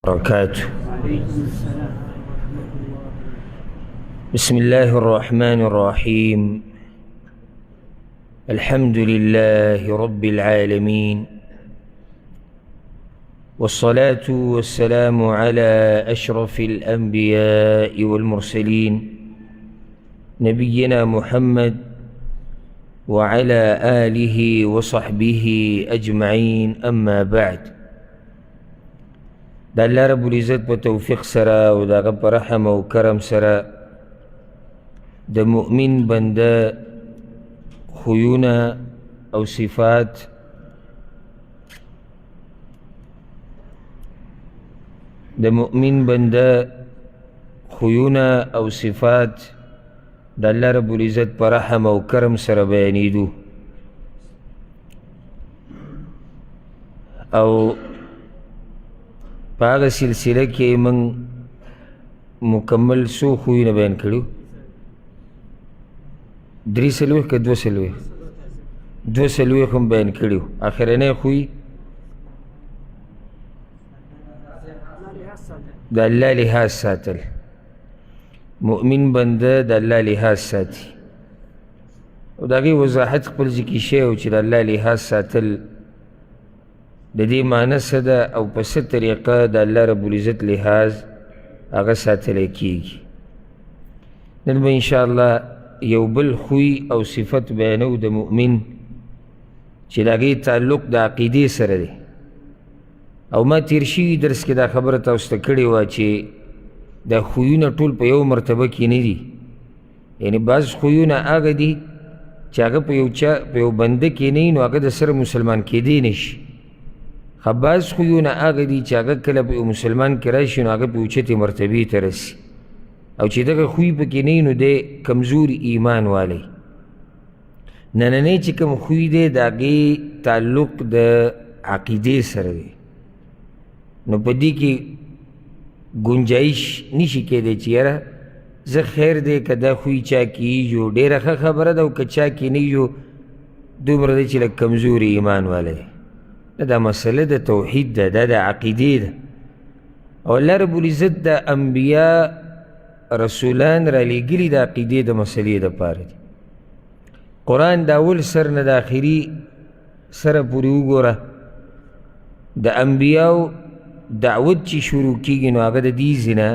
وبركاته. بسم الله الرحمن الرحيم. الحمد لله رب العالمين، والصلاة والسلام على أشرف الأنبياء والمرسلين، نبينا محمد وعلى آله وصحبه أجمعين، أما بعد. د الله رب العزت په توفیق سره او د هغه په رحم او کرم سره د مؤمن بنده خویونه او صفات د مؤمن بنده خویونه او صفات د الله رب العزت په رحم او کرم سره بیانېدو. او په هغه سلسله کې موږ مکمل څو خویونه بیان کړو؟ 43 که 42؟ 42 هم بیان کړي. اخرنی خوی د الله لحاظ ساتل. مؤمن بنده د الله لحاظ ساتي، او د هغې وضاحت خپل ځای کې شوی چې د الله لحاظ ساتل د دې معنی څه ده او په څه طریقه د الله رب العزت لحاظ هغه ساتلی کیږي. نن به انشاءالله یو بل خوی او صفت بیانو د مؤمن چې د هغې تعلق د عقیدې سره دی. او ما تیر شوي درس کې دا خبره تاسو ته کړې وه چې دا خویونه ټول په یو مرتبه کې نه دي. یعنی بعض خویونه هغه دي چې هغه په یو چا په یو بنده کې نه وي، نو هغه د سره مسلمان کېدی نه شي. ښه، بعض خویونه هغه دي چې هغه کله په یو مسلمان کې راشي، نو هغه په اوچتې مرتبې ته رسي، او چې دغه خوی پکې نه وي، نو دی کمزوري ایمان والی. نننی چې کوم خوی دی، د هغې تعلق د عقیدې سره دی، نو په دې کې ګنجایش نشي کېدی چې یاره زه خیر دی که دا خوی چا کې یو ډېره ښه خبره ده، او که چا کې نه یو دومره دی چې لږ کمزوري ایمان والی دی. نه، دا مسله د توحید ده، دا د عقیدې ده. او الله رب العزت د انبیا رسولان رالیږلي د عقیدې د مسلې دپاره دي. قرآن د اول سر نه د آخري سره پورې وګوره، د انبیاو دعوت چې شروع کیږي، نو هغه د دې ځینه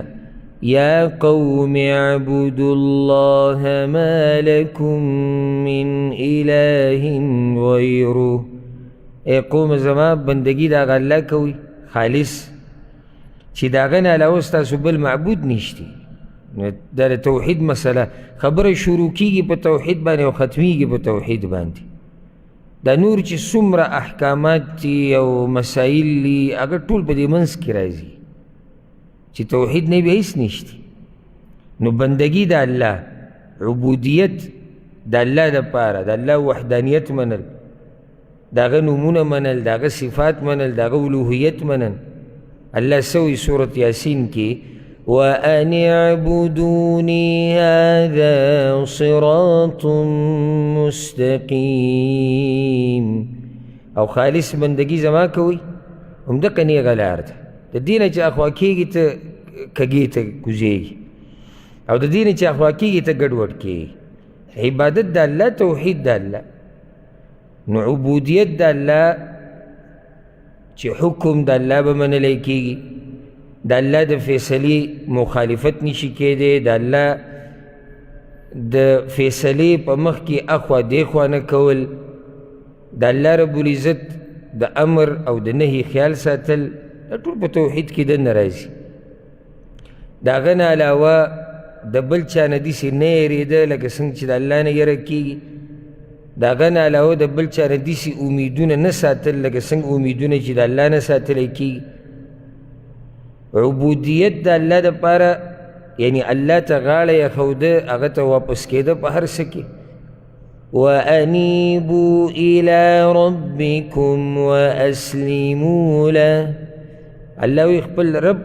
یا قوم اعبدوا الله ما لکم من اله غیره. ای قوم زما، بندګي د هغه الله کوئ خالص، چې د هغه نه علاوه ستاسو بل معبود نشته. نو دا د توحید مسله، خبره شروع کیږي په توحید باندې او ختمیږي په توحید باندې. دا نور چې څومره احکامات دي او مسایل دي، هغه ټول په دې منځ کې راځي چې توحید نه بیا هېڅ نشته. نو بندګي د الله، عبودیت د الله دپاره، د الله وحدانیت منل، د هغه نومونه منل، د هغه صفات منل، د هغه الوهیت منل. الله سوی سورة یاسین کې وأن اعبدوني هذا صراط مستقيم. او خالص بندگی زما کوي، همدقه نیغه لار ده. د دې نه چې اخوا کېږي ته کږې ته کوزېږي، او د دې نه چې اخوا کېږي ته ګډوډ کېږي. عبادت د الله، توحید د الله، نو عبودیت د الله چې حکم د الله به منلی کېږي، د الله د فیصلې مخالفت نشي کېدی، د الله د فیصلې په مخ کې اخوا دیخوا نه کول، د الله رب العزت د امر او د نهي خیال ساتل، دا ټول په توحید کې دننه راځي. د هغه نه علاوه د بل چا نه داسې نه یېرېده لکه څنګه چې د الله نه یره کېږي. د هغه نه علاوه د بل چا نه داسې امیدونه نه ساتل لکه څنګه امیدونه چې د الله نه ساتلی کېږي. عبودیت د الله دپاره، یعنی الله ته غاړه یې ښوده، هغه ته واپس کېده په هر څه کې. وأنيبوا إلى ربكم وأسلموا له. الله وی خپل رب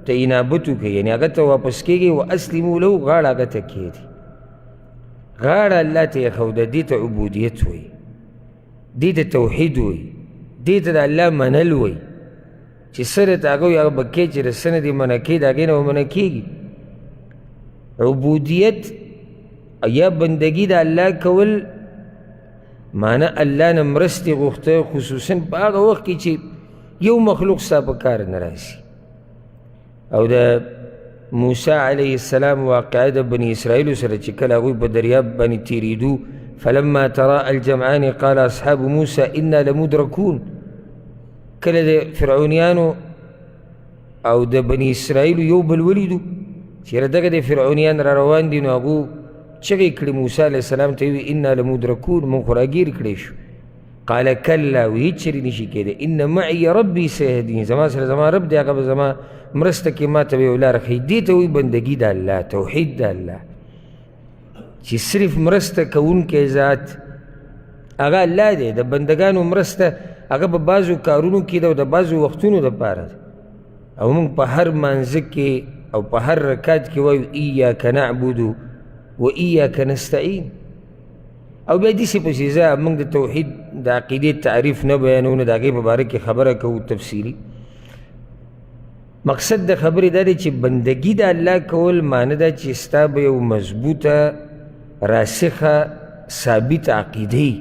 ته انابت وکړئ، یعنی هغه ته واپس کېږئ. وأسلموا له، غاړه هغه ته کښېږدئ، غاړه الله ته یې ښوده. دې ته عبودیت وایي، دې ته توحید وایي، دې ته د الله منل وایي. چې څه درته هغه وایي هغه به کوې، چې د څه نه دې منع کوي د هغې نه به منع کېږي. عبودیت یا بندګي د الله کول معنی الله نه مرستې غوښته، خصوصا په هغه وخت کې چې یو مخلوق ستا په کار نه راسي. او د موسی علیه السلام واقعه د بني اسرائیلو سره چې کله هغوی په دریاب باندې تېرېدو، فلما تراء الجمعان قال اصحاب موسی انا لمدرکون، کله د فرعونیانو او د بني اسرائیلو یو بل ولیدو چې یاره دغه د فرعونیان را روان دي، نو هغو چغې کړې موسی علیه السلام ته یې وویل انا لمدرکون، موږ خو راګیر کړی شو. قال کلا، وایي هېڅ چېرې نشي کېدی، ان معي ربي سیهدین، زما سره زما رب دی، هغه به زما مرسته کوي، ما ته به یو لاره ښیي. دې ته وایي بندګي د الله، توحید د الله، چې صرف مرسته کوونکی ذات هغه الله دی. د بندګانو مرسته هغه په بعضو کارونو کې ده او د بعضو وختونو دپاره ده. او موږ په هر مانځه کې او په هر رکعت کې وایو ایاک نعبد و ایاک نستعین. او بیا داسې پسې ځه، موږ د توحید د عقیدې تعریف نه بیانوو، نه د هغې په باره کې خبره کوو تفصیلي. مقصد د خبرې دا دی چې بندګي د الله کول معنی دا چې ستا به یو مضبوطه راسخه ثابته عقیده وي،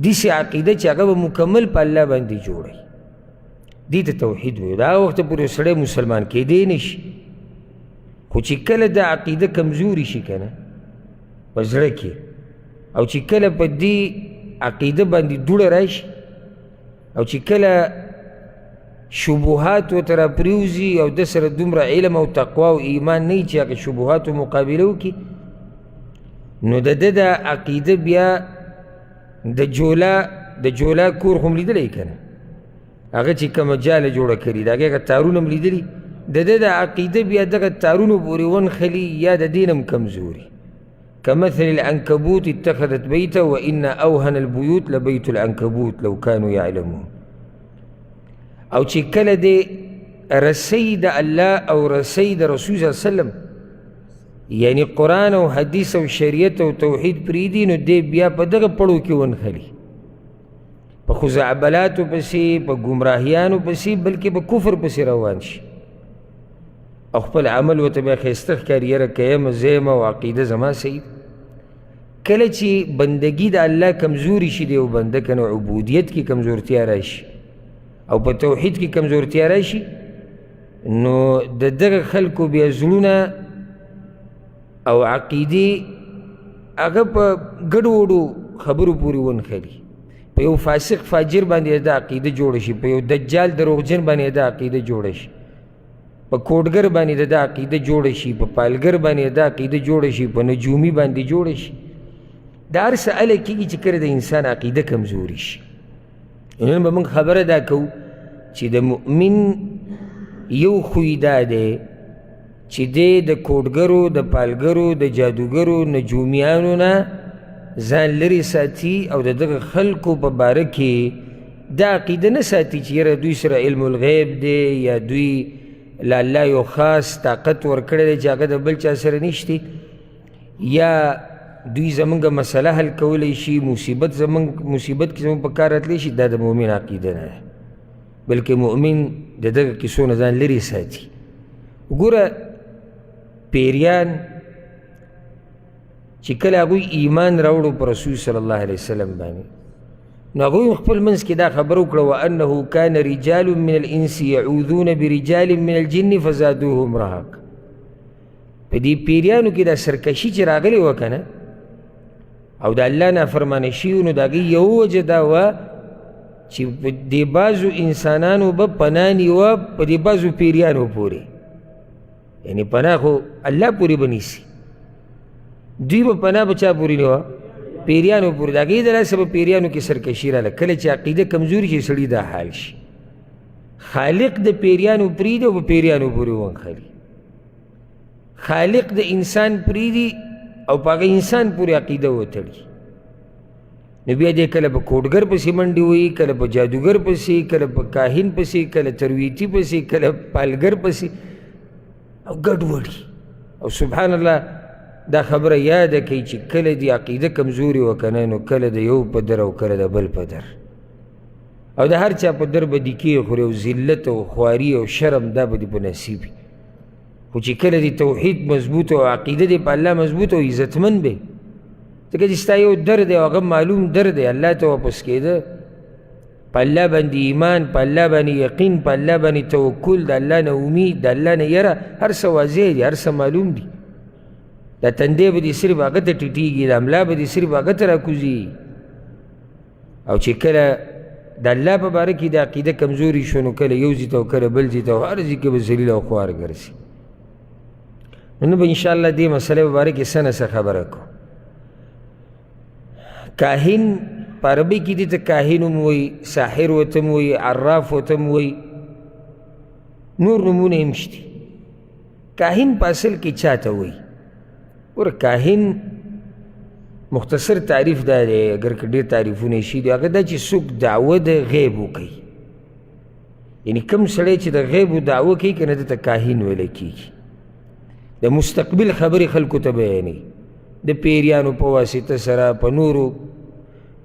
داسې عقیده چې هغه به مکمل په الله باندې جوړوي. دې ته توحید وایو. د هغه وخته پورې سړی مسلمان کېدی نه شي، خو چې کله دا عقیده کمزوري شي که نه په زړه کې، او چې کله په دې عقیده باندې دوړه راشي، او چې کله شبهات ورته راپرېوځي او ده سره دومره علم او تقوا او ایمان نه وي چې هغه شبهاتو مقابله وکړي، نو د ده دا عقیده بیا د جولا کور خو هم لیدلی که نه، هغه چې کومه جاله جوړه کړې د هغې هغه تارونه هم لیدلي، د ده د عقیده بیا دغه تارونو پورې ونښلي یا د دې نه هم کمزوري. كمثل العنكبوت اتخذت بيتا وإن أوهن البيوت لبيت العنكبوت لو كانوا يعلمون. او چې کله دې رسۍ د الله او رسۍ د رسول صلی الله علیه وسلم، یعنی قرآن او حدیث او شریعت او توحید پرېږدي، نو دی بیا په دغه پړو کې ونښلي، په خزعبلاتو پسې، په ګمراهیانو پسې، بلکې په کفر پسې روان شي او خپل عمل ورته بیا ښایسته ښکاري، یاره که یم زه یم او عقیده زما صحیح ده. کله چې بندګي د الله کمزوري شي، د یو بنده که نه عبودیت کې کمزورتیا راشي او په توحید کې کمزورتیا راشي، نو د دغه خلکو بیا زړونه او عقیدې هغه په ګډو وډو خبرو پورې ونښلي. په یو فاسق فاجر باندې د عقیده جوړه شي، په یو دجال دروغجن باندې د عقیده جوړه شي، په کوډګر باندې د عقیده جوړه شي، په پالګر باندې د عقیده جوړه شي، په نجومي باندې جوړه شي. دا هر څه هله کېږي چې کله د انسان عقیده کمزوري شي. نن به موږ خبره دا کوو چې د مؤمن یو خوی دا دی چې دی د کوډګرو، د پالګرو، د جادوګرو، نجومیانو نه ځان لرې ساتي او د دغه خلکو په باره کې دا عقیده نه ساتي چې یاره دوی سره علم الغیب دی یا دوی له الله یو خاص طاقت ورکړی دی چې هغه د بل چا سره نشته، یا دوی زمونږ مسله حل کولی شي، مصیبت زمونږ مصیبت کې زمونږ په کار راتلی شي. دا د مؤمن عقیده نه ده، بلکې مؤمن د دغه کیسو نه ځان لرې ساتي. وګوره پیریان چې کله هغوی ایمان راوړو پر رسول صلی الله علیه وسلم باندې، نو هغوی خپل منځ کې دا خبره وکړه، وانه کان رجال من الانس یعوذون برجال من الجن فزادوهم رهقا. په دې پیریانو کې دا سرکشي چې راغلې وه که نه، او د الله نافرمانه شوي، نو د هغې یوه وجه دا وه چې په دې بعضو انسانانو به پناه نیوه په دې بعضو پیریانو پورې، یعنې پناه خو الله پورې به نیسي، دوی به پناه په چا پورې نیوه؟ پیریانو پورې. د هغې د لاسه به پیریانو کې سرکشي راله. کله چې عقیده کمزوري شي سړي دا حال شي، خالق د پیریانو پرېږدي او په پیریانو پورې ونښلي، خالق د انسان پرېږدي او په هغه انسان پورې عقیده وتړي. نو بیا دی کله په کوډګر پسې منډې وهي، کله په جادوګر پسې، کله په کاهن پسې، کله ترویتي پسې، کله پالګر پسې، او ګډ وډي. او سبحان الله دا خبره یاده کوي چې کله دې عقیده کمزوري وه که نه، نو کله د یو په در او کله د بل په در. او د هر چا په در به دې کېخوري او ذلت او خواري او شرم دا به دې په نصیب وي. خو چې کله دې توحید مضبوط او عقیده دې په الله مضبوط او عزتمن به، ځکه چې ستا یو در دی او هغه معلوم در دی، الله ته واپس کېده، په الله باندې ایمان، په الله باندې یقین، په الله باندې توکل، د الله نه امید، د الله نه یره، هر څه واضح دي، هر څه معلوم دي. دا تندی به دې صرف هغه ته ټیټېږي، دا ملا به دې صرف هغه ته راکوزي. او چې کله د الله په باره کې د عقیده کمزوري شو، نو کله یو ځای ته او کله بل ځای ته او هر ځای کې به ذلیل او خوار ګرځي. نو به انشاءالله دې مسئلې په باره کې څه نه څه خبره کوو. کاهن په عربي کې دې ته کاهن هم وایي، ساحر ورته هم وایي، عراف ورته هم وایي، نور نومونه هم شته. کاهن په اصل کې چا ته وایي؟ ګوره کاهن مختصر تعریف دا دی، اګر که ډېر تعریفونه شي دي، هغه دا چې څوک دعوه د غیب وکوي، یعنی کوم سړی چې د غیب دعوه کوي که نه، ده ته کاهن ویلی کېږي. د مستقبل خبرې خلکو ته بیانوي، د پیریانو په واسطه سره، په نورو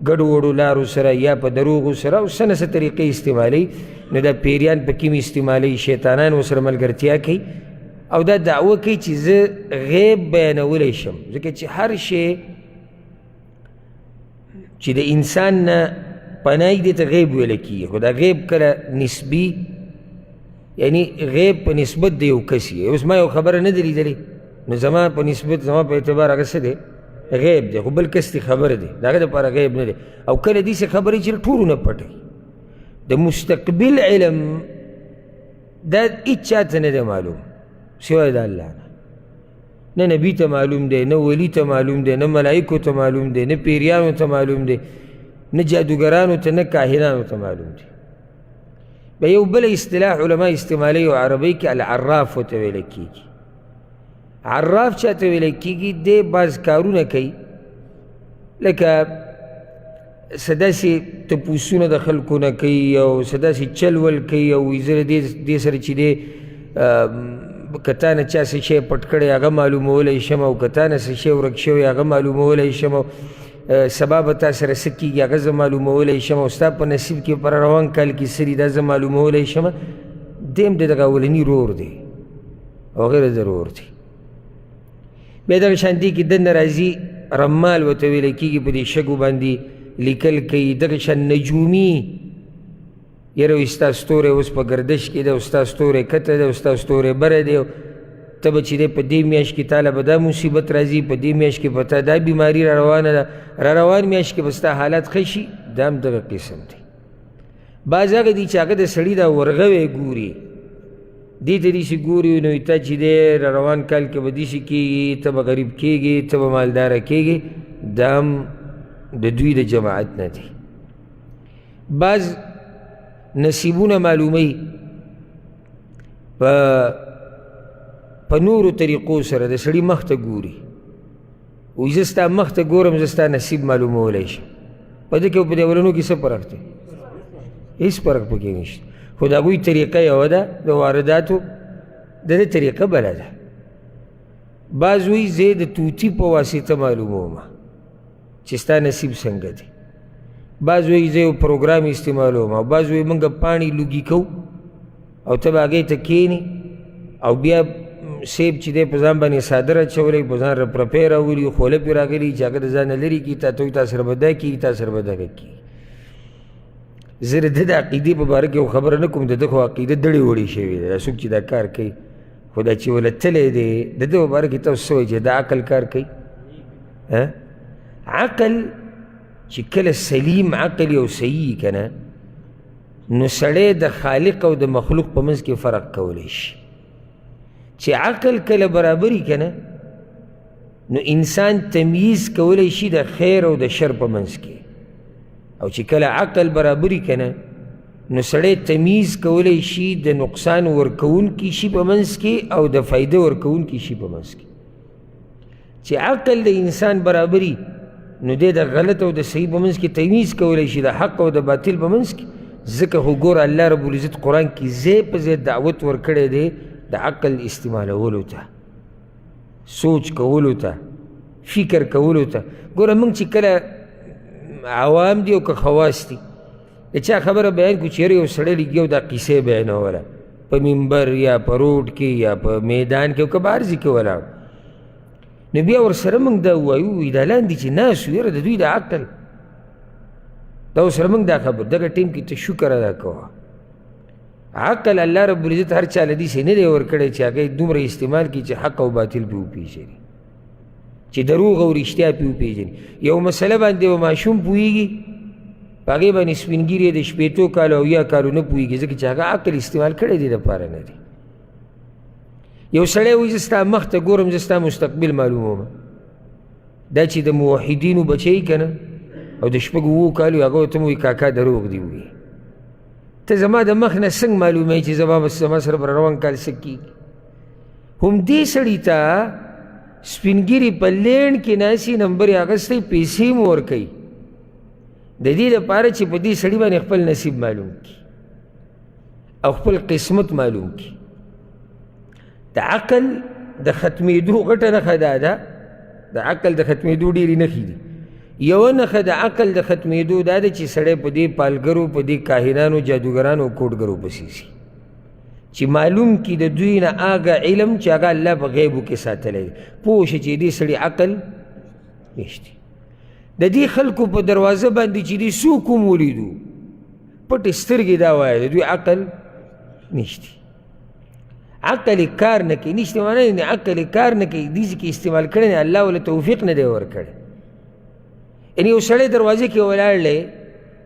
ګډو وډو لارو سره، یا په دروغو سره، او څه نه څه طریقې استعمالوي. نو دا پیریان په کوم استعمالوي، شیطانان ورسره ملګرتیا کوي، او دا دعوه کوي چې زه غیب بیانولی شم. ځکه چې هر شی چې د انسان نه پناه دې ته غیب ویل کېږي، خو دا غیب کله نسبي، یعنی غیب په نسبت د یو کس یې. اوس ما یو خبره نه ده لیدلې، نو زما په نسبت، زما په اعتبار هغه څه دی؟ غیب دی، خو بل کس ته خبر دی، د هغه دپاره غیب نه دی. او کله داسې خبرې چې ټولو نه پټوي. د مستقبل علم دا هېچا ته نه دی معلوم سوای د الله نه، نه نبی ته معلوم دی، نه ولی ته معلوم دی، نه ملایکو ته معلوم دی، نه پیریانو ته معلوم دی، نه جادوګرانو ته، نه کاهنانو ته معلوم دی. به یو بل اصطلاح علما استعمالوي او عربۍ کې العراف ورته ویل کېږي. عراف چا ته ویل کېږي؟ دی بعض کارونه کوي، لکه څه داسې تپوسونه د خلکو نه کوي، او څه داسې چل ول کوي، او وایي زه دې سره چې دی که تا نه چا څه شی پټ کړی هغه معلومولی شم، او که تا نه څه شی ورک شوی هغه معلومولی شم، او سبا به تا سره څه کېږي هغه زه معلومولی شم، او ستا په نصیب کې په روان کال کې څه دي دا زه معلومولی شم. دی هم د دغه اولني رور دی او غیر د رور دی. بیا دغه شان دې کې دننه راځي رمال ورته ویل کېږي، په دې شګو باندې لیکل کوي. دغه شان نجومي، یاره وایي ستا ستوری اوس په ګردش کې دی، او ستا ستوری کته دی، او ستا ستوری بره دی، ته به چې دی په دې میاشت کې تاله به دا مصیبت راځي، په دې میاشت کې به تا دا بیماري را روانه ده، را روان میاشت کې به ستا حالت ښه شي. دا هم دغه قسم دی. بعض هغه دي چې هغه د سړي دا ورغوی ګوري، دې ته داسې ګوري، نو ته چې دی را روان کال کې به داسې کېږي، ته به غریب کېږي، ته به مالداره کېږي. دا هم د دوی د جماعت نه دی. بعض نصیبونه معلوموي په نورو طریقو سره، د سړي مخ ته ګوري، وایي زه ستا مخ ته ګورم، زه ستا نصیب معلومولی شم. په دې کې او په دې اولنو کې څه فرق دی؟ هېڅ فرق پکې نشته. خو د هغوی طریقه یوه ده، د وارداتو د دې طریقه بله ده. بعض وایي زه د طوطي په واسطه معلوموم چې ستا نصیب څنګه دی. بعض وایي زه یو پروګرام استعمالوم، او بعض وایي موږ پاڼې لوګي کوو او ته به هغې ته کښېنې، او بیا سیب چې دی په ځان باندې څادر اچولی، په ځان رپرپی راولي، خوله پرې راغلي چې هغه د ځانه لرې کړي، تا ته وایي تا سره به دا کېږي، تا سره به دغه کېږي. زه د ده د عقیدې په باره کې یو خبره نه کوم، د ده خو عقیده دړې وړې شوې ده، دا څوک چې دا کار کوي، خو دا چې وله تللی دی د ده په باره کې تاسو څه وایئ چې دا عقل کار کوي؟ عقل چې کله سلیم عقل یو صحیح که نه، نو سړی د خالق او د مخلوق په منځ کې فرق کولی شي. چې عقل کله برابري که نه، نو انسان تمیز کولی شي د خیر او د شر په منځ کې. او چې کله عقل برابري که نه، نو سړی تمیز کولی شي د نقصان ورکوونکي شي په منځ کې او د فایده ورکوونکي شي په منځ کې. چې عقل د انسان برابري، نو دی د غلط او د صحیح په منځ کې تمیز کولی شي، د حق او د باطل په منځ کې. ځکه خو ګوره الله رب العزت قرآن کې ځای په ځای دعوت ورکړی دی د عقل استعمالولو ته، سوچ کولو ته، فکر کولو ته. ګوره موږ چې کله عوام دي او که خواص دي، د چا خبره بیان کړو چې یاره یو سړی لګي او دا قیصه یې بیانوله په منبر یا په روډ کې یا په میدان کې او که بهر ځای کې ولاړ، نو بیا ورسره موږ دا ووایو، وایي دا لاندې چې ناست وو یاره د دوی د عقل دا ورسره موږ دا خبر دغه ټیم کې ته شکر ادا کوه. عقل الله رب العزت هر چا له داسې نه دی ورکړی چې هغه یې دومره استعمال کړي چې حق او باطل پرې وپېژني، چې دروغ او رښتیا پرې وپېژني. یو مسله باندې به ماشوم پوهېږي، په هغې باندې سپین ږیری د 60 کالو او یا کالو نه پوهېږي، ځکه چې هغه عقل استعمال کړی دی دپاره نه دی. یو سړی وایي زه ستا مخ ته ګورم، زه ستا مستقبل معلوموم. دا چې د موحدینو بچی که نه او د 6 7 کالو هغه ورته وایي کاکا دروغ دی وایي، ته زما د مخ نه څنګه معلوموي چې زما سره به روان کال څه کېږي؟ همدې سړي ته سپین ږیري په لین کې ناسي، نمبر یې اخیستی، پیسې مو ورکوي د دې لپاره چې په دې سړي باندې خپل نصیب معلوم کړي او خپل قسمت معلوم کړي. د عقل د ختمېدو غټه نښه دا ده، د عقل د ختمېدو ډېرې نښې دي. یوه نښه د عقل د ختمېدو دا ده چې سړی په دې پالګرو، په دې کاهنانو، جادوګرانو او کوډګرو پسې ځي چې معلوم کړي د دوی نه هغه علم چې هغه الله په غیبو کې ساتلی دی. پوه شي چې دې سړي عقل نشته. د دې خلکو په دروازه باندې چې دې څوک هم ولیدو پټې سترګې دا وایه د دوی عقل نشته، عقل یې کار نه کوي. نشته معنی نه عقل یې کار نه کوي، دې ځای کې استعمال کړی نه، الله ورله توفیق نه دی ورکړی. یعنې یو سړی دروازې کې ولاړ دی،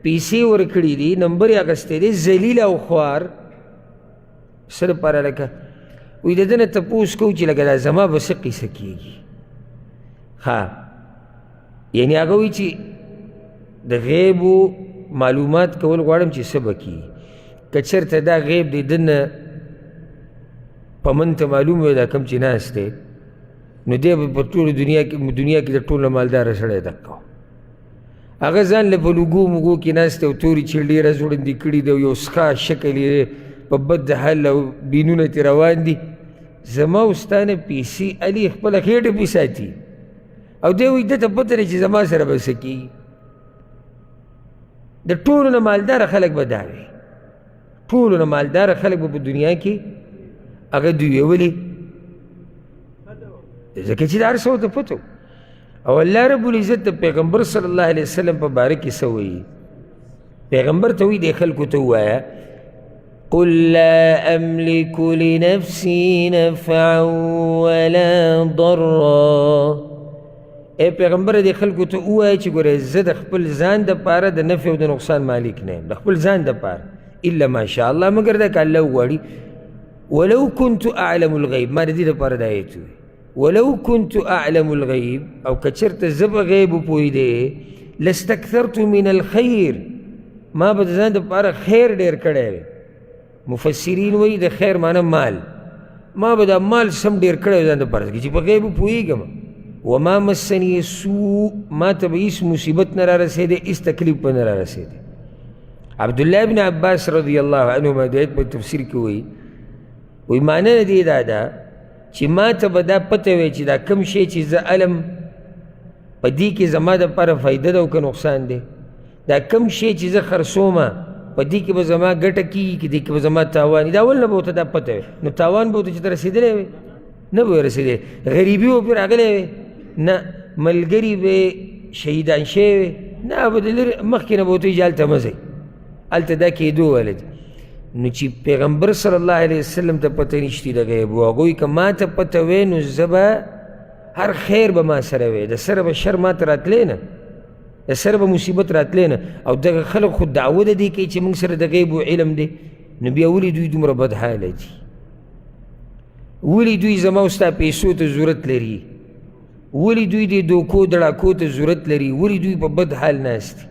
پیسې ورکړي دي، نمبر یې اخیستی دی، ذلیل او خوار څه لپاره لکه وایي د ده نه تپوس کوو چې لکه دا زما به څه قیصه کېږي. ښه، یعنې هغه وایي چې د غیبو معلومات کول غواړم چې څه به کېږي. که چېرته دا غیب د ده نه په من ته معلوم وی دا کوم چې ناست دی، نو دی به په ټوله دنیا کې د ټولو مالداره سړی دقه و. هغه ځان له په لوګو موګو کې ناست دی او تورې چېړې راځوړندې کړي دي او یو سخا شکل یې په بد حال او بینونه ترې روان دي. زما او ستا نه پیسې علي خپله خېټه پرې ساتي او دی وایي ده ته پته نه چې زما سره به څه کېږي. د ټولو نه مالداره خلک به دا وي، ټولو نه مالداره خلک به په دنیا کې هغه دوی وي. ولې؟ ځکه چې د هر څه ورته پته. او الله رب العزت د پیغمبر صلی الله علیه وسلم په باره کې څه وایي؟ پیغمبر ته وایي دې خلکو ته ووایه قل لا أملك لنفسي نفعا ولا ضرا. ای پیغمبر دې خلکو ته ووایه چې ګوره زه د خپل ځان دپاره د نفع او د نقصان مالک نه یم، د خپل ځان دپاره، الا ما شاء الله، مګر دا که الله وغواړي. ولو كنت أعلم الغیب، ما د دې دپاره دا آیت وویل، ولو كنت أعلم الغیب، او که چېرته زه په غیب وپوهېدی لاستکثرت من الخیر، ما به د ځان دپاره خیر ډېر کړی وی. مفسرین وایي د خیر معنی مال، ما به دا مال سم ډېر کړی وی ځان دپاره، ځکه چې په غیب پوهېږم. وما مسني السوء، ما ته به هېڅ مصیبت نه رارسېدی، هېڅ تکلیف به نه رارسېدی. عبدالله بن عباس رضی الله عنهما د آیت په تفسیر کې وایي، وایي معنی د دې دا ده چې ما ته به دا پته وی چې دا کوم شی چې زه علم په دې کې زما دپاره فایده ده او که نقصان دی، دا کوم شی چې زه خرڅومه په دې کې به زما ګټه کېږي که دې کې به زما تاوان وي، دا اول نه به ورته دا پته وي، نو تاوان به ورته چې ته رسېدلی وي نه به رسېدلی، غریبي به پرې راغلی وي نه، ملګري به شهیدان شوی وي نه، به د لرې مخکې نه به ورته وایي چې هلته مه ځئ، هلته دا کېدو والی دی. نو چې پیغمبر صلی الله علیه وسلم ته پته نشتي د غیب، هغوی که ما ته پته وی نو زه به هر خیر به ما سره وی، د سره به شر ما ته راتلی نه، د سره به مصیبت راتلی نه. او دغه خلک خو دعوه د دې کوي چې موږ سره د غیب علم دی، نو بیا ولې دوی دومره بدحاله دي؟ ولې دوی زما او ستا پیسو ته ضرورت لري؟ ولې دوی دې دوکو دړاکو ته ضرورت لري؟ ولې دوی په بد حال ناست دي؟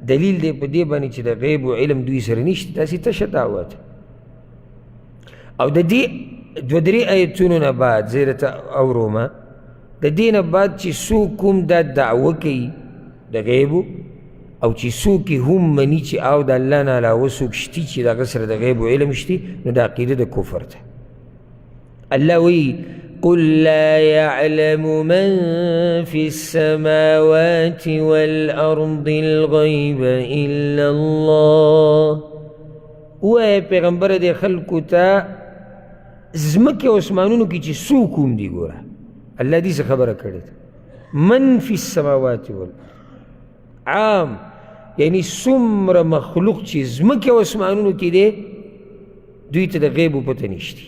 دلیل دی په دې باندې چې د غیب علم دوی سره نشته، داسې تشه دعوه ده. او د دې دوه درې ایتونو نه بعد زه درته اورم، د دې نه بعد چې څوک هم دا دعوه کوي د غیبو او چې څوک یې هم مني چې او د الله نه علاوه څوک شتي چې د هغه سره د غیبو علم شتي، نو دا عقیده د کفر ده. الله وایي قل لا يعلم من في السماوات والأرض الغيب إلا الله. ووایه پیغمبره دې خلکو ته ځمکې او اسمانونو کې چې څوک هم دي، ګوره الله دې څه خبره کړې ده، من فی السماوات والارض عام، یعنی څومره مخلوق چې ځمکې او اسمانونو کې دی دوی ته د غیبو پته نشتي،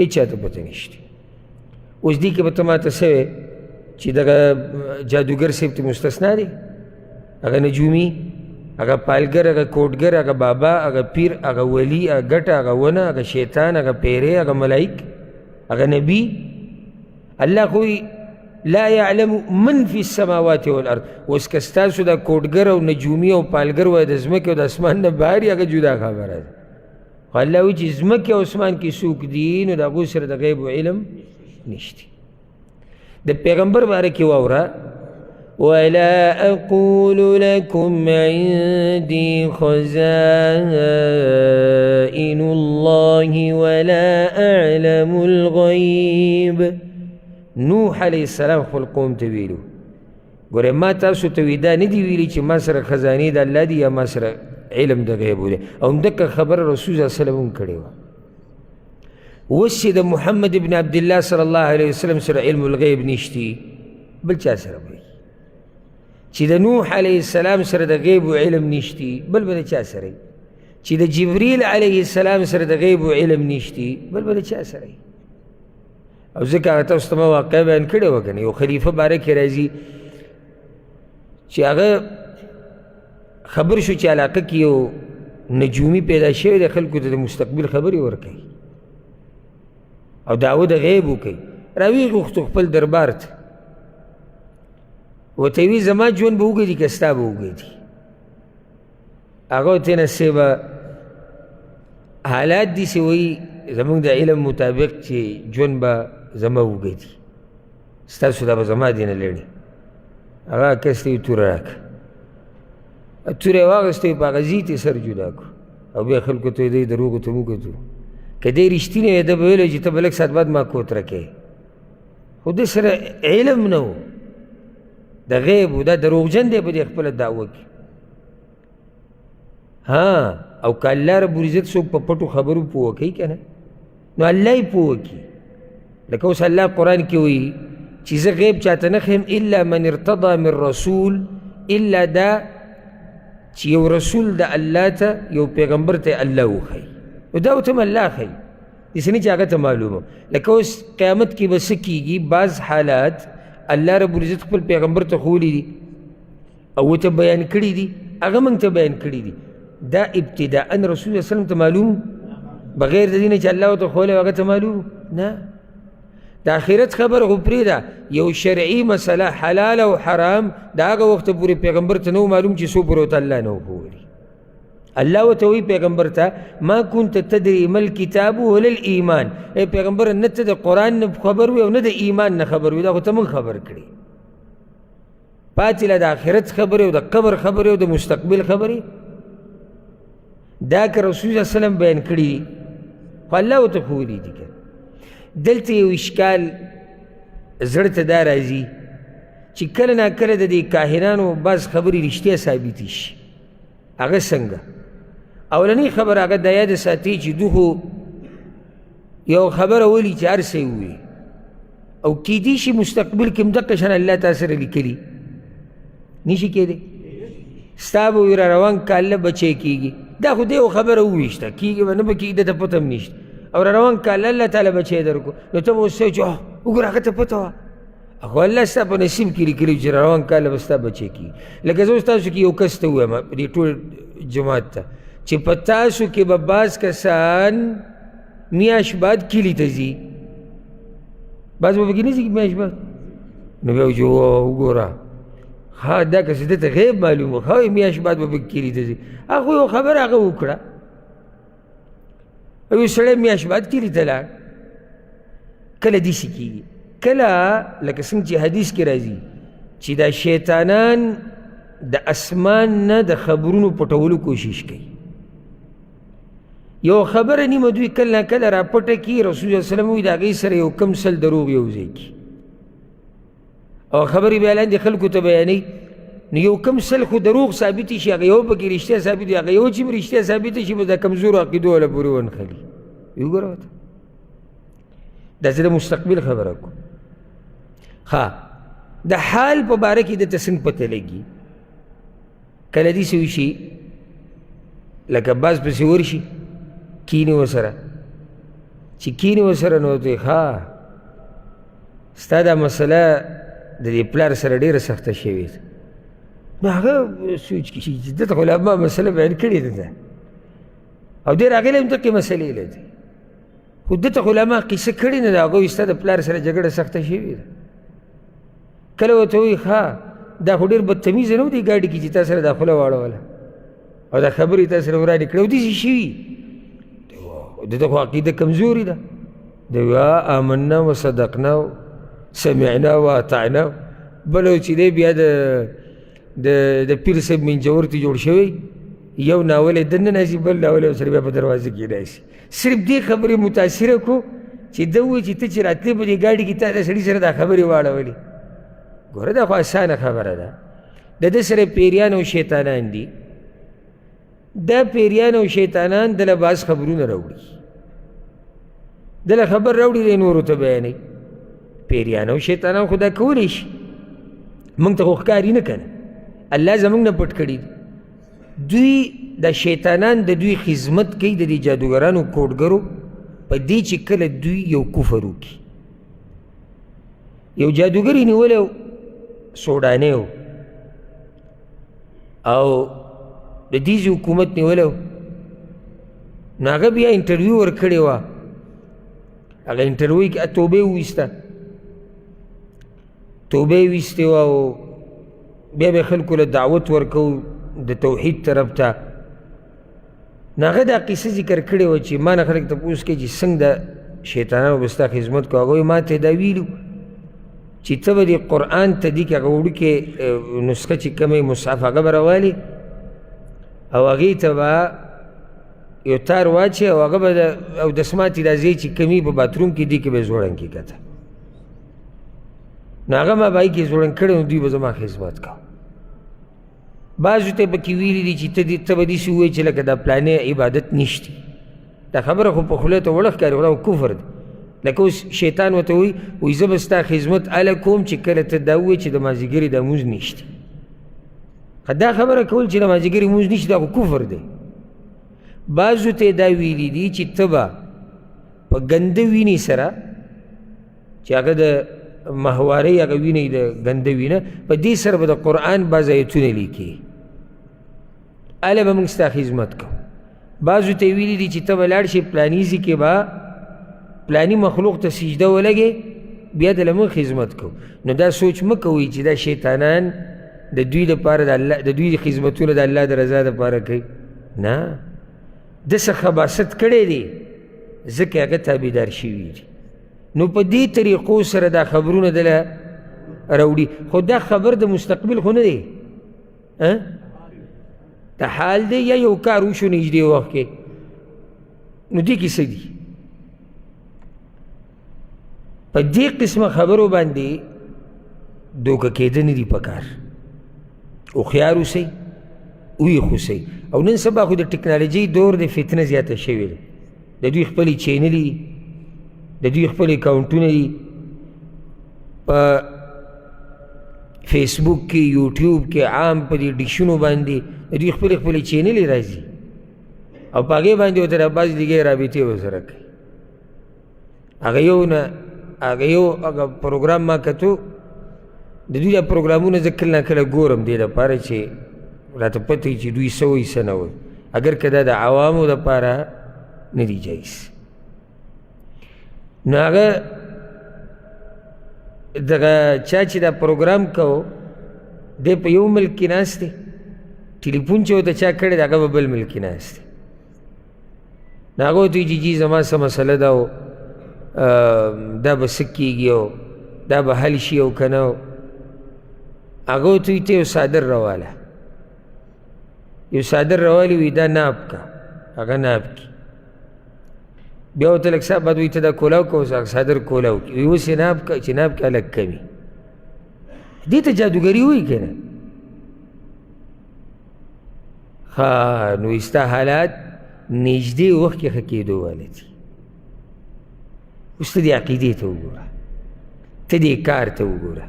هېچا ته پته نشته. اوس دې کې به ته ماته څه وایې چې دغه جادوګر صاحب ته مستثنا دی، هغه نجومي، هغه پالګر، هغه کوټګر، هغه بابا، هغه پیر، هغه ولی، هغه ګټه، هغه ونه، هغه شیطان، هغه پیری، هغه ملائک، هغه نبی. الله خو لا يعلم من في السماوات والارض. اوس که ستاسو دا کوټګر او نجومي او پالګر وایي د ځمکې او د اسمان نه بهر، هغه جدا خبره ده. خو الله وایي چې ځمکې او اسمان کې څوک دي نو د هغو سره د غیب علم نشته. د پیغمبر باره کې واوره، ولا أقول لكم عندي خزائن الله ولا أعلم الغيب. نوح علیه السلام خپل قوم ته ویلو، ګوره ما تاسو ته وی دا نه دي ویلي چې ما سره خزانې د الله دي یا ما سره علم د غیبو دی، او همدغه خبره رسول صلی الله علیه وسلم هم کړې وه. اوس چې د محمد ابن عبدالله صلی الله علیه وسلم سره علم الغیب نشتي، بل چا سره به وي؟ چې د نوح علیه السلام سره د غیب علم نشتي، بل به د چا سره وي؟ چې د جبریل علیه السلام سره د غیب علم نشتي، بل به د چا سره وي؟ او ځکه هغه تاسو ته ما واقعه بیان کړې وه که نه، یو خلیفه باره کې راځي چې هغه خبر شو چې علاقه کې یو نجومي پیدا شوی دی، خلکو ته د مستقبل خبرې ورکوي او دعوه د غیب وکوي. راویې غوښتو خپل دربار ته، ورته یې ویل زما ژوند به اوږد وي که ستا به اوږد وي؟ هغه ورته نه صاحبه حالات دي چې وایي زموږ د علم مطابق چې ژوند به زما اوږد وي، ستاسو دا به زما دې نه لړي. هغه کس ته یې توره راکړه، توره یې واخیسته، په هغه ځای ته یې سر جدا کړو او بیا خلکو ته یې دی دروغو ته وکتو. که دی رښتینی وی ده به ویلی چې ته به لږ ساعت بعد ما کوتره کوې، خو ده سره علم نه و د غیب و، دا دروغجن دی په دې خپله دعوه کې. ها، او که الله رب العزت څوک په پټو خبرو پوه کوي که نه، نو الله یې پوه کړي. لکه اوس الله قرآن کې وایي چې زه غیب چاته نه ښیم الا من ارتضی من رسول، الا دا چې یو رسول د الله ته یو پیغمبر ته الله وښایي، نو دا ورته هم الله ښایي، داسې نه چې هغه ته معلومه. لکه اوس قیامت کې به څه کېږي، بعض حالات الله رب العزت خپل پیغمبر ته ښوولي دي او ورته بیان کړي دي، هغه موږ ته بیان کړي دي. دا ابتداء رسول الله صلی الله علیه وسلم ته معلوم بغیر د دې نه چې الله ورته ښوولی هغه ته معلوم نه. د آخرت خبره خو پرېږده، یو شرعي مسله حلال او حرام د هغه وخته پورې پیغمبر ته نه و معلوم چې څو پورې ورته الله نه و ښوولي. الله ورته وایي پیغمبر ته ما كنت تدري ما الكتاب ولا الایمان، ای پیغمبر نه ته د قرآن نه خبر وي او نه د ایمان نه خبر وي، دا خو ته موږ خبر کړي. پاتې له د آخرت خبرې او د قبر خبرې او د مستقبل خبرې دا که رسول الله صلی الله علیه وسلم بیان کړي دي، خو الله ورته ښوولي دي. که دلته یو اشکال زړه ته دا راځي چې کله ناکله د دې کاهنانو بعض خبرې رښتیا ثابتې شي. هغه څنګه؟ اولنۍ خبره هغه دا یاده ساتي چې دوی خو یو خبره ولي چې هر څه یې ووایي، او کیدی شي مستقبل کې هم دقه شان الله تا سره لیکلي نشي کېدی، ستا به وي را روان کال له بچی کېږي، دا خو دی یو خبره وویشته کېږي به نه به کېږي، ده ته پته هم نشته، او را روان کال الله تعالی بچی درکړو، نو ته به اوس چې وګوره هغه ته پته وه، خو الله ستا په نصیب کې لیکلي چې روان کال به ستا بچی کېږي. لکه زه اوس تاسو کې یو کس ته ووایم په دې ټول جماعت ته چې په تاسو کې به بعض کسان میاشت بعد کلي ته ځي، بعض به پکې نه ځي میاشت بعد، نو بیا وایي چې وګوره ها دا کس ده ته غیب معلوم و، ښه میاشت بعد به پکې کلي ته ځي، هغه یو خبره هغه وکړه، او یو سړی میاشت بعد کلي ته لاړ. کله داسې کېږي، کله لکه څنګه چې حدیث کې راځي چې دا شیطانان د اسمان نه د خبرونو پټولو کوشش کوي. یو خبره نیمه دوی کله نا کله راپټه کړي، رسول الله صلی الله علیه وسلم وایي د هغې سره یو کم 100 دروغ یو ځای کړي او خبرې بیا لاندې خلکو ته بیانوي. نو یو کم 100 خو دروغ ثابتې شي، هغه یو پکې رښتیا ثابت وي، هغه یو چې هم رښتیا ثابته شي بس د کمزورو عقیدو والا پورې ونښلي. وګوره ورته، دا زه د مستقبل خبره کوم. ښه، د حال په باره کې درته څنګه پته لګي؟ کله داسې وشي لکه باز پسې ورشي کینې ورسره، چې کینې ورسره نو ورته وایي ښه ستا دا مسله د دې پلار سره ډېره سخته شوې ده. نو هغه سوچ کوي چې ده ته خو لا ما مسله بیان کړې ده او دی راغلی هم دقې مسلې له دی، خو ده ته خو لا ما قصه کړې نه ده. هغه وایي ستا د پلار سره جګړه سخته شوې ده. کله ورته وایي ښه دا خو ډېر بدتمیزه نه و دې ګاډي کې چې تا سره دا خوله واړوله او دا خبرې تا سره ورانې کړې او داسې شوي. د ده خو عقیده کمزوري ده. دی وایي آمنا وصدقنا سمعنا واطعنا. بله چې دی بیا د پیر صاحب منجور ته جوړ شوی، یو ناول یې دننه ناست، بل ناول یې ورسره بیا په دروازه کې ناست. صرف دې خبرې متاثره کړو چې ده ووایي چې ته چې راتلې په دې ګاډي کې تا د سړي سره دا خبرې واړولې. ګوره دا خو اسانه خبره ده. د ده سره پیریان او شیطانان دي، دا پیریان او شیطانان دله بعض خبرونه راوړي، دله خبر راوړي دی نورو ته بیانوي. پیریان او شیطانان خو دا کولی شي، موږ ته خو ښکاري نه که نه، الله زموږ نه پټ کړي دي. دوی د شیطانان د دوی خدمت کوي، د دې جادوګرانو کوډګرو په دې چې کله دوی یو کفر وکړي. یو جادوګر یې نیولی و، سوډانی و، او د دې ځای حکومت نیولی و. نو هغه بیا انټرویو ورکړې وه، هغه انټرویو کې توبه یې وویسته، توبه یې ویستې وه او بیا به خلکو له دعوت ورکو د توحید طرف ته. نو هغه دا قصه ذکر کړې وه چې ما نه خلک تپوس کوي چې څنګه د شیطانانو به ستا خدمت کوو. هغه وایي ما ته دا ویلو چې ته به دې قرآن ته دې کې هغه وړوکې نسخه چې کومه مصحف هغه به راوالي او هغې ته به یو تار واچوې او هغه به او دسماتې دا ځای چې کومي په باتروم کې دې کې به یې ځوړند کړي کته. نو هغه ما به هغې کې ځوړند کړی، نو دوی به زما خدمت کوه. بعضو ته پکې ویلي دي چې ته به داسې ووایې چې لکه دا پلانې عبادت نشتی. دا خبره خو په خوله ته وړه ښکاري، خو دا کفر دی. لکه اوس شیطان ورته وایي، وایي زه به ستا خدمت هله کوم چې کله ته دا ووایې چې د مازدیګري دا لمونځ نشتی. دا خبره کول چې د مازدیګري لمونځ نشتی دا خو کفر دی. بعضو ته یې دا ویلي دي چې ته به په ګنده وینې سره چې هغه د ماهوارۍ هغه وینه د ګنده وینه، په دې سره به د قرآن بعض ایتونه لیکي، هله به موږ ستا خدمت کوو. بعضو ته یې ویلي دي چې ته به لاړ شې پلاني ځای کې به پلاني مخلوق ته سجده ولګې، بیا دله موږ خدمت کوو. نو دا سوچ مه کوئ چې دا شیطانان د دوی دپاره د الله د دوی خدمتونه د الله د رضا دپاره کوي. نه، ده څه خباست کړی دی ځکه هغه تابعدار شوي دي. نو په دې طریقو سره دا خبرونه دله راوړي. خو دا خبر د مستقبل خو نه دی، د حال دی یا یو کار وشو نږدې وخت کې. نو دې کې څه دي؟ په دې قسمه خبرو باندې دوکه کېده نه دي پکار. هوښیار اوسئ، ویښ اوسئ. او نن سبا خو د ټکنالوژۍ دور دی، فتنه زیاته شوې ده. د دوی خپلې چینلې دي، د دوی خپلې اکاونټونه دي، په فیسبوک کې، یوټیوب کې، عام په دې ډیشونو باندې د دوی خپلې خپلې چینلې راځي او په هغې باندې ورته بعضې لږې رابطې ورسره کوي. هغه یو نه هغه یو هغه پروګرام ما کتو، د دوی دا پروګرامونه زه کله ناکله ګورم دې دپاره چې راته پته وي چې دوی څه وایي څه نه وایي، اګر که دا د عوامو دپاره نه دي جایز. نو هغه دغه چا چې دا پروګرام کوو دی په یو ملک کې ناست دی، ټلیفون چې ورته چا کړی دی هغه په بل ملک کې ناست دی. نو هغه ورته وایي چې جي زما څه مسله ده او دا به څه کېږي او دا به حل شي او که نه. هغه ورته وایي ته یو څادر راواله، یو څادر راوالي، وایي دا ناب که، هغه ناب کړي. بیا ورته لږ ساعت بعد وایي ته دا کولاو کوه، اوس هغه څادر کولاو کړي، وایي اوس یې ناب کړه چې ناب کړه لږ کمي. دې ته جادوګري وایي که نه؟ ښه، نو ستا حالات نږدې وخت کې ښه کېدو واله دي. اوس ته دې عقیدې ته وګوره، ته دې کار ته وګوره.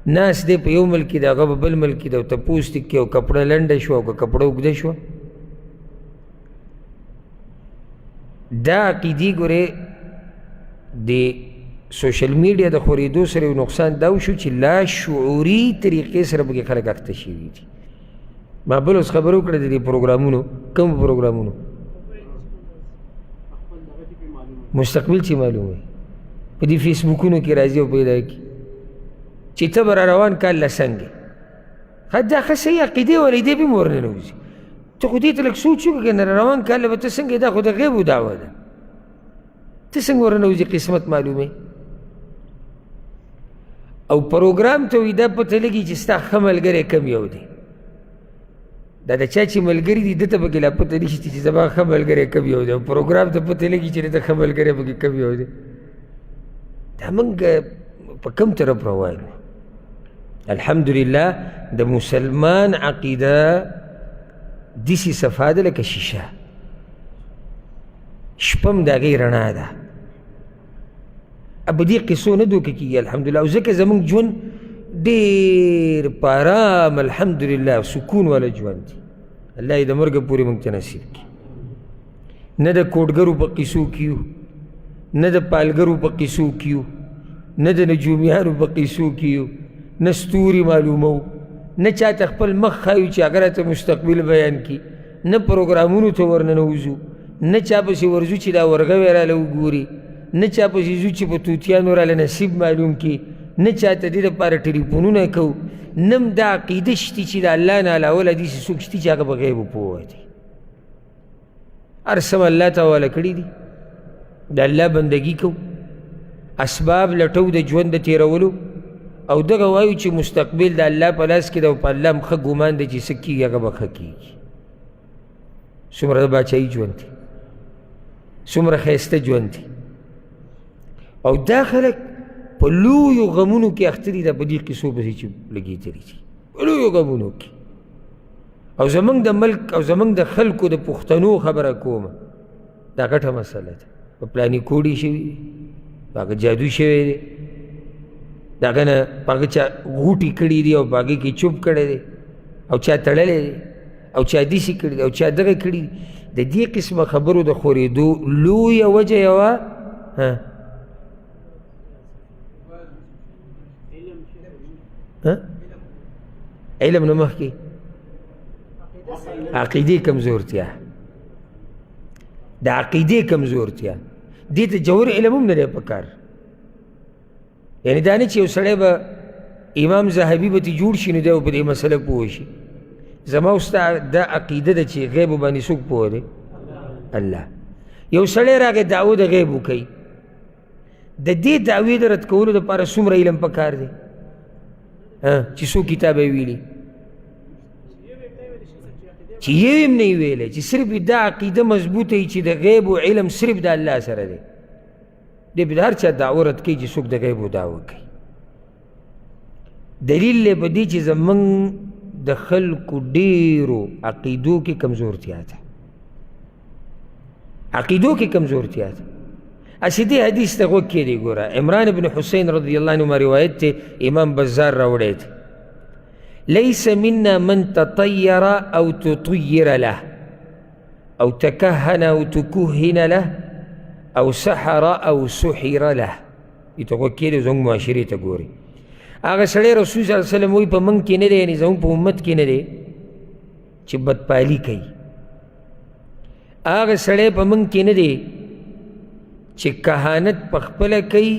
ناس دی په یو ملک کې د هغه په بل ملک کې د او تپوس دې کوي، او کپړه لنډه شوه او که کپړه اوږده شوه. دا عقیدې ګورې د سوشل میډیا د خورېدو سره یو نقصان دا وشو چې لا شعوري طریقې سره پکې خلک اخته شوي دي. ما بل اوس خبره وکړه د دې پروګرامونو، کوم پروګرامونو مستقبل چې معلوم وي په دې فیسبوکونو کې راځي او پیدا کړي چې ته به را روان کال له څنګه. ښه، دا ښه صحیح عقیدې ولې دې به هم ورننوځي. ته خو دې ته لږ سوچ وکړه که نه را روان کال له به ته څنګه، دا خو د غیبو دعوه ده، ته څنګه ورننوځي قسمت معلومې. او پروګرام ته وایي دا پته لګي چې ستا ښه ملګری کم یو دی. دا د چا چې ملګري دي ده ته پکې لا پته نه شي چې زما ښه ملګری کم یو دی، او پروګرام ته پته لګي چې د ښه ملګری پکې کم یو دی. دا موږ په کوم طرف روان یو؟ الحمدلله د مسلمان عقیده داسې صفا ده لکه شیشه، شپه هم د هغې رڼا ده. په دې قصو نه دوکه کېږي الحمدلله. او ځکه زموږ ژوند ډېر په ارام الحمدلله سکون والا ژوند دی. الله یې د مرګه پورې موږ ته نصیب کړي. نه د کوټګرو په قصو کې یو، نه د پالګرو په قصو کې یو، نه د نجومیانو په قصو کې یو، نه ستوري معلومو، نه چاته خپل مخ ښایو چې هغه راته مستقبل بیان کړي، نه پروګرامونو ته ورننوځو، نه چا پسې ورځو چې دا ورغوی راله وګوري، نه چا پسې ځو چې په توتیانو راله نصیب معلوم کړي، نه چاته دې دپاره ټلیفونونه کوو، نه هم دا عقیده شتي چې د الله نه علاوه له داسې څوک شتي چې هغه په غیبو پوه دی. هر څه مو الله ته حواله کړي دي، د الله بندګي کوو، اسباب لټو د ژوند د تېرولو، او دغه وایو چې مستقبل د الله په لاس کې ده او په الله هم ښه ګمان دی چې څه کېږي هغه به ښه کېږي. څومره د باچایي ژوند دی، څومره ښایسته ژوند دی. او دا خلک په لویو غمونو کې اخته دي، دا په دې قصو پسې چې لګېدلي دي، په لویو غمونو کې. او زمونږ د ملک او زمونږ د خلکو د پښتنو خبره کومه، دا غټه مسله ده. په پلاني کوډي شوي دي، په هغه جادو شوی دی، د هغه نه په هغه چا غوټې کړي دي او په هغې کې چوپ کړی دی، او چا تړلی دی، او چا داسې کړي دي، او چا دغه کړي دي. د دې قسمه خبرو د خورېدو لویه وجه یوه علم نه مخکې عقیدې کمزورتیا، د عقیدې کمزورتیا. دې ته جوور علم هم نه دی پکار. یعنې دا نه چې یو سړی به امام ذهبي به ترې جوړ شي نو دی به په دې مسله پوه شي. زما او ستا دا عقیده ده چې غیب باندې څوک پوه دی؟ الله. یو سړی راغی دعوه د غیب وکوي، د دې دعوې د رد کولو دپاره څومره علم پکار دی چې څو کتابه یې ویلي، چې یو یې هم نه ویلی، چې صرف دا عقیده مضبوطه وي چې د غیب و علم صرف د الله سره دی. دی به د هر چا دعوه رد کوي چې څوک د غیبو دعوه کوي. دلیل دی په دې چې زموږ د خلکو ډېرو عقیدو کې کمزورتیا ده، عقیدو کې کمزورتیا ده. هسې دې حدیث ته غوږ کښېږدئ، ګوره عمران بن حسین رضی الله عنه روایت دی، امام بزار راوړی دی، ليس منا من تطير أو تطير له أو تكهن أو تكهن له أو سحر أو سحر له. دې ته غوږ کښېږدئ، زموږ معاشرې ته ګورئ. هغه سړی رسول صلی الله علیه وسلم وایي په موږ کې نه دی، یعنې زموږ په امت کې نه دی چې بدپالي کوي. هغه سړی په موږ کې نه دی چې کهانت په خپله کوي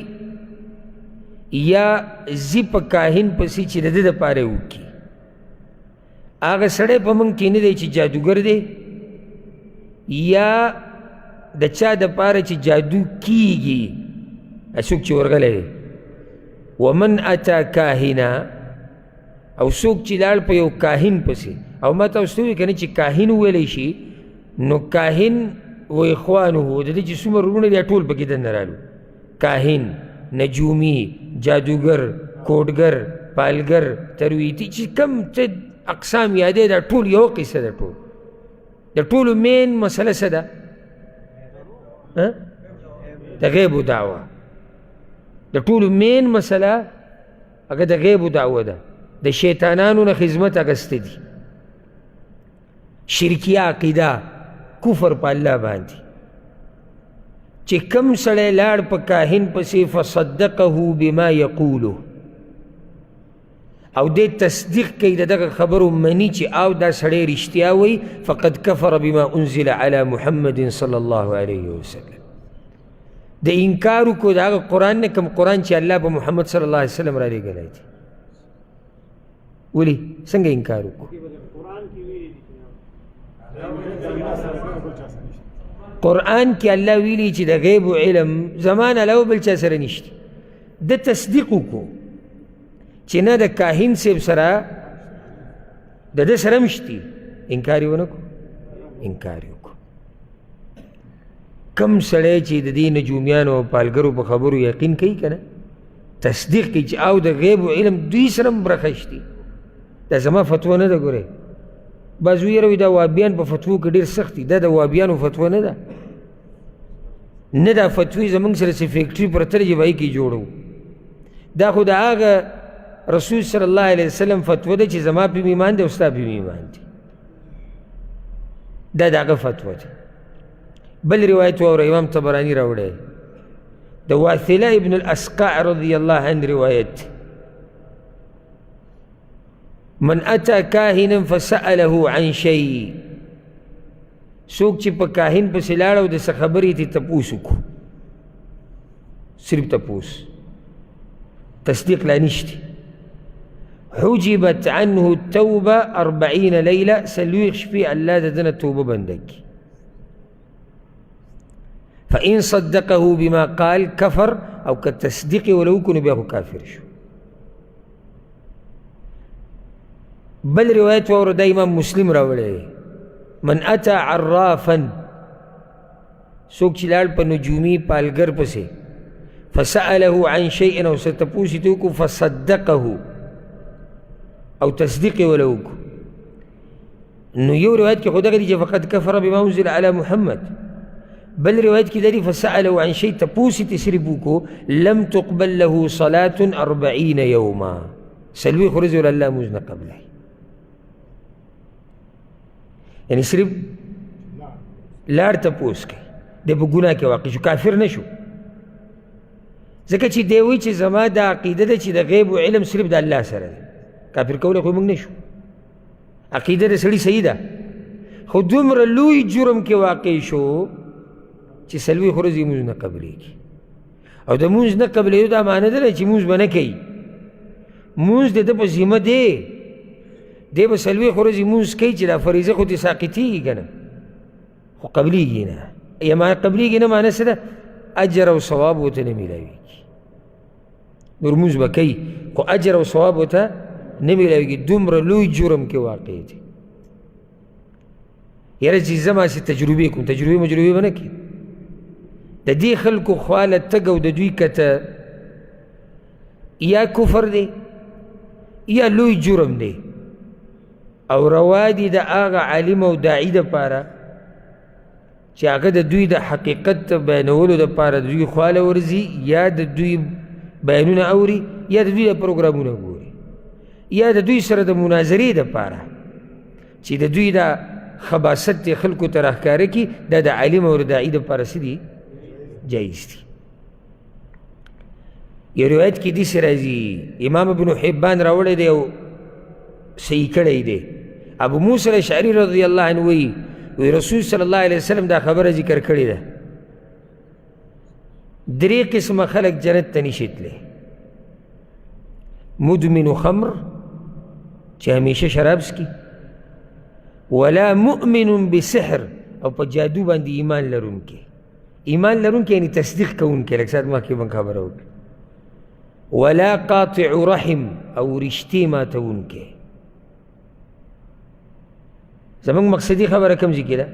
یا ځي په کاهن پسې چې د ده دپاره یې وکړي. هغه سړی په موږ کې نه دی چې جادوګر دی یا د چا دپاره چې جادو کیږي، څوک چې ورغلی دی. ومن اتا کاهنا، او څوک چې لاړ په یو کاهن پسې. او ما تاسو ته وویل که نه چې کاهن وویلی شي نو کاهن و اخوانه، د دې چې څومره وروڼه دي ټول پکې دننه رالو. کاهن، نجومي، جادوګر، کوډګر، پالګر، ترویتي، چې کم څه اقسام یادې دا ټول یو قصه ده. ټول د ټولو مین مسله څه ده؟ د غیبو دعوه. د ټولو مین مسله هغه د غیبو دعوه ده. د شیطانانو نه خدمت اخیستی دي، شرکیه عقیده، کفر په الله باندې. چې کم سړی لاړ په کاهن پسې، فصدقه بما یقوله، او دې تصدیق کوي د دغه خبرو مني چې او دا سړی رښتیا وایي، فقد کفر بما انزل علی محمد صلی الله علیه وسلم. د انکار وکړو د هغه قرآن نه کوم قرآن چې الله په محمد صلی الله علیه وسلم رالیږلی دی. ولې څنګه انکار وکړو؟ قرآن کې الله ویلي چې د غیب علم زمان علاوه بل چا سره نشته. د تصدیق وکړو چې نه د کاهن صاحب سره د ده سره هم شتي، انکار یې ونه کړو، انکار یې وکړو. کم سړی چې د دې نجومیانو او پالګرو په خبرو یقین کوي که نه، تصدیق کوي چې او د غیب علم دوی سره هم برخه شتي. دا زما فتوا نه ده ګورئ. بعضو یې راوي دا وابیان په فتوو کې ډېر سخت دي. دا د وابیانو فتوا نه ده، نه دا فتوې زموږ سره څه فیکټري پرته ده چې به کې جوړو. دا خو د هغه رسول صلی الله علیه وسلم فتوا ده چې زما پې ایمان دی او ستا پې ایمان دی. دا د هغه فتوا ده. بل روایت واوره، امام طبراني راوړی، د واثله ابن الاسقاع رضی الله عنه روایت، من اتى کاهنا فسأله عن شيء، څوک چې په کاهن پسې لاړ او د څه خبرې ترې تپوس وکړو، صرف تپوس، تصدیق لا نشته، حجبت عنه التوبة 40 لیله، څلوېښت شپې الله د ده نه توبه بنده کړي. فإن صدقه بما قال كفر، او که تصدیق یې وله وکړو نو بیا خو کافر شو. بل روایت واوره، دا امام مسلم راوړی، من اتى عرافا، څوک چې لاړ په نجومي پالګر پسې، فسأله عن شيء، او څه تپوس یې ترې وکړو، فصدقه، او تصدیق یې وله وکړو. نو یو روایت کې خو دغه دی چې فقد کفر بما انزل علی محمد، بل روایت کې دا دی فسأله عن شيء، تپوس یې ترې صرف وکړو، لم تقبل له صلاة 40 یوما، څلوېښت ورځې له الله لمونځ نه قبلوي. یعنی صرف لاړ تپوس کوي، دی په ګناه کې واقع شو، کافر نه شو. ځکه چې دی وایي چې زما دا عقیده ده چې د غیب علم صرف د الله سره دی، کافر کولی خو موږ نه شو. عقیده د سړي صحیح ده، خو دومره لوی جرم کې واقع شو چې څلوېښت ورځې لمونځ نه قبلېږي. او د لمونځ نه قبلېدو دا معنی ده چې لمونځ به نه کوي، لمونځ د ده په ذمه دی، دی به څلوېښت ورځې لمونځ کوي چې دا فریضه خو ترې ساقطېږي که نه، خو قبلېږي نه. یا ما قبلېږي نه معنی څه ده؟ اجر او ثواب ورته نه میلاویږي. نور لمونځ به کوي خو اجر او ثواب ورته نه میلاویږي، دومره لوی جرم کې واقع دی. یاره چې زه ما هسې تجربې کوم، تجربې مجربې به نه کوي. د دې خلکو خواله تګ او د دوی کته یا کفر دی یا لوی جرم دی، او روا دي د هغه عالم او داعي دپاره چې هغه د دوی د حقیقت بیانولو دپاره د دوی خواله ورځي، یا د دوی بیانونه اوري، یا د دوی د پروګرامونه ګوري، یا د دوی سره د مناظرې دپاره چې د دوی دا خباست دی خلکو ته راښکاره کړي، دا د عالم او داعي دپاره څه دي؟ جایز دي. یو روایت کې داسې راځي، امام ابن حبان راوړی دی او صحیح کړی دی، ابو موسی الاشعري رضی الله عنه وایي، وایي رسول صلی الله علیه وسلم دا خبره ذکر کړې ده، درې قسمه خلک جنت ته نشي تللی: مدمن خمر چې همیشه شراب څکي، ولا مؤمن بسحر، او په جادو باندې ایمان لرونکی. ایمان لرونکی یعنی تصدیق کوونکی، لږ ساعت مخکې موږ خبره وکړه. ولا قاطع رحم، او رشتې ماتوونکی. زموږ مقصدي خبره کوم ځای کې ده؟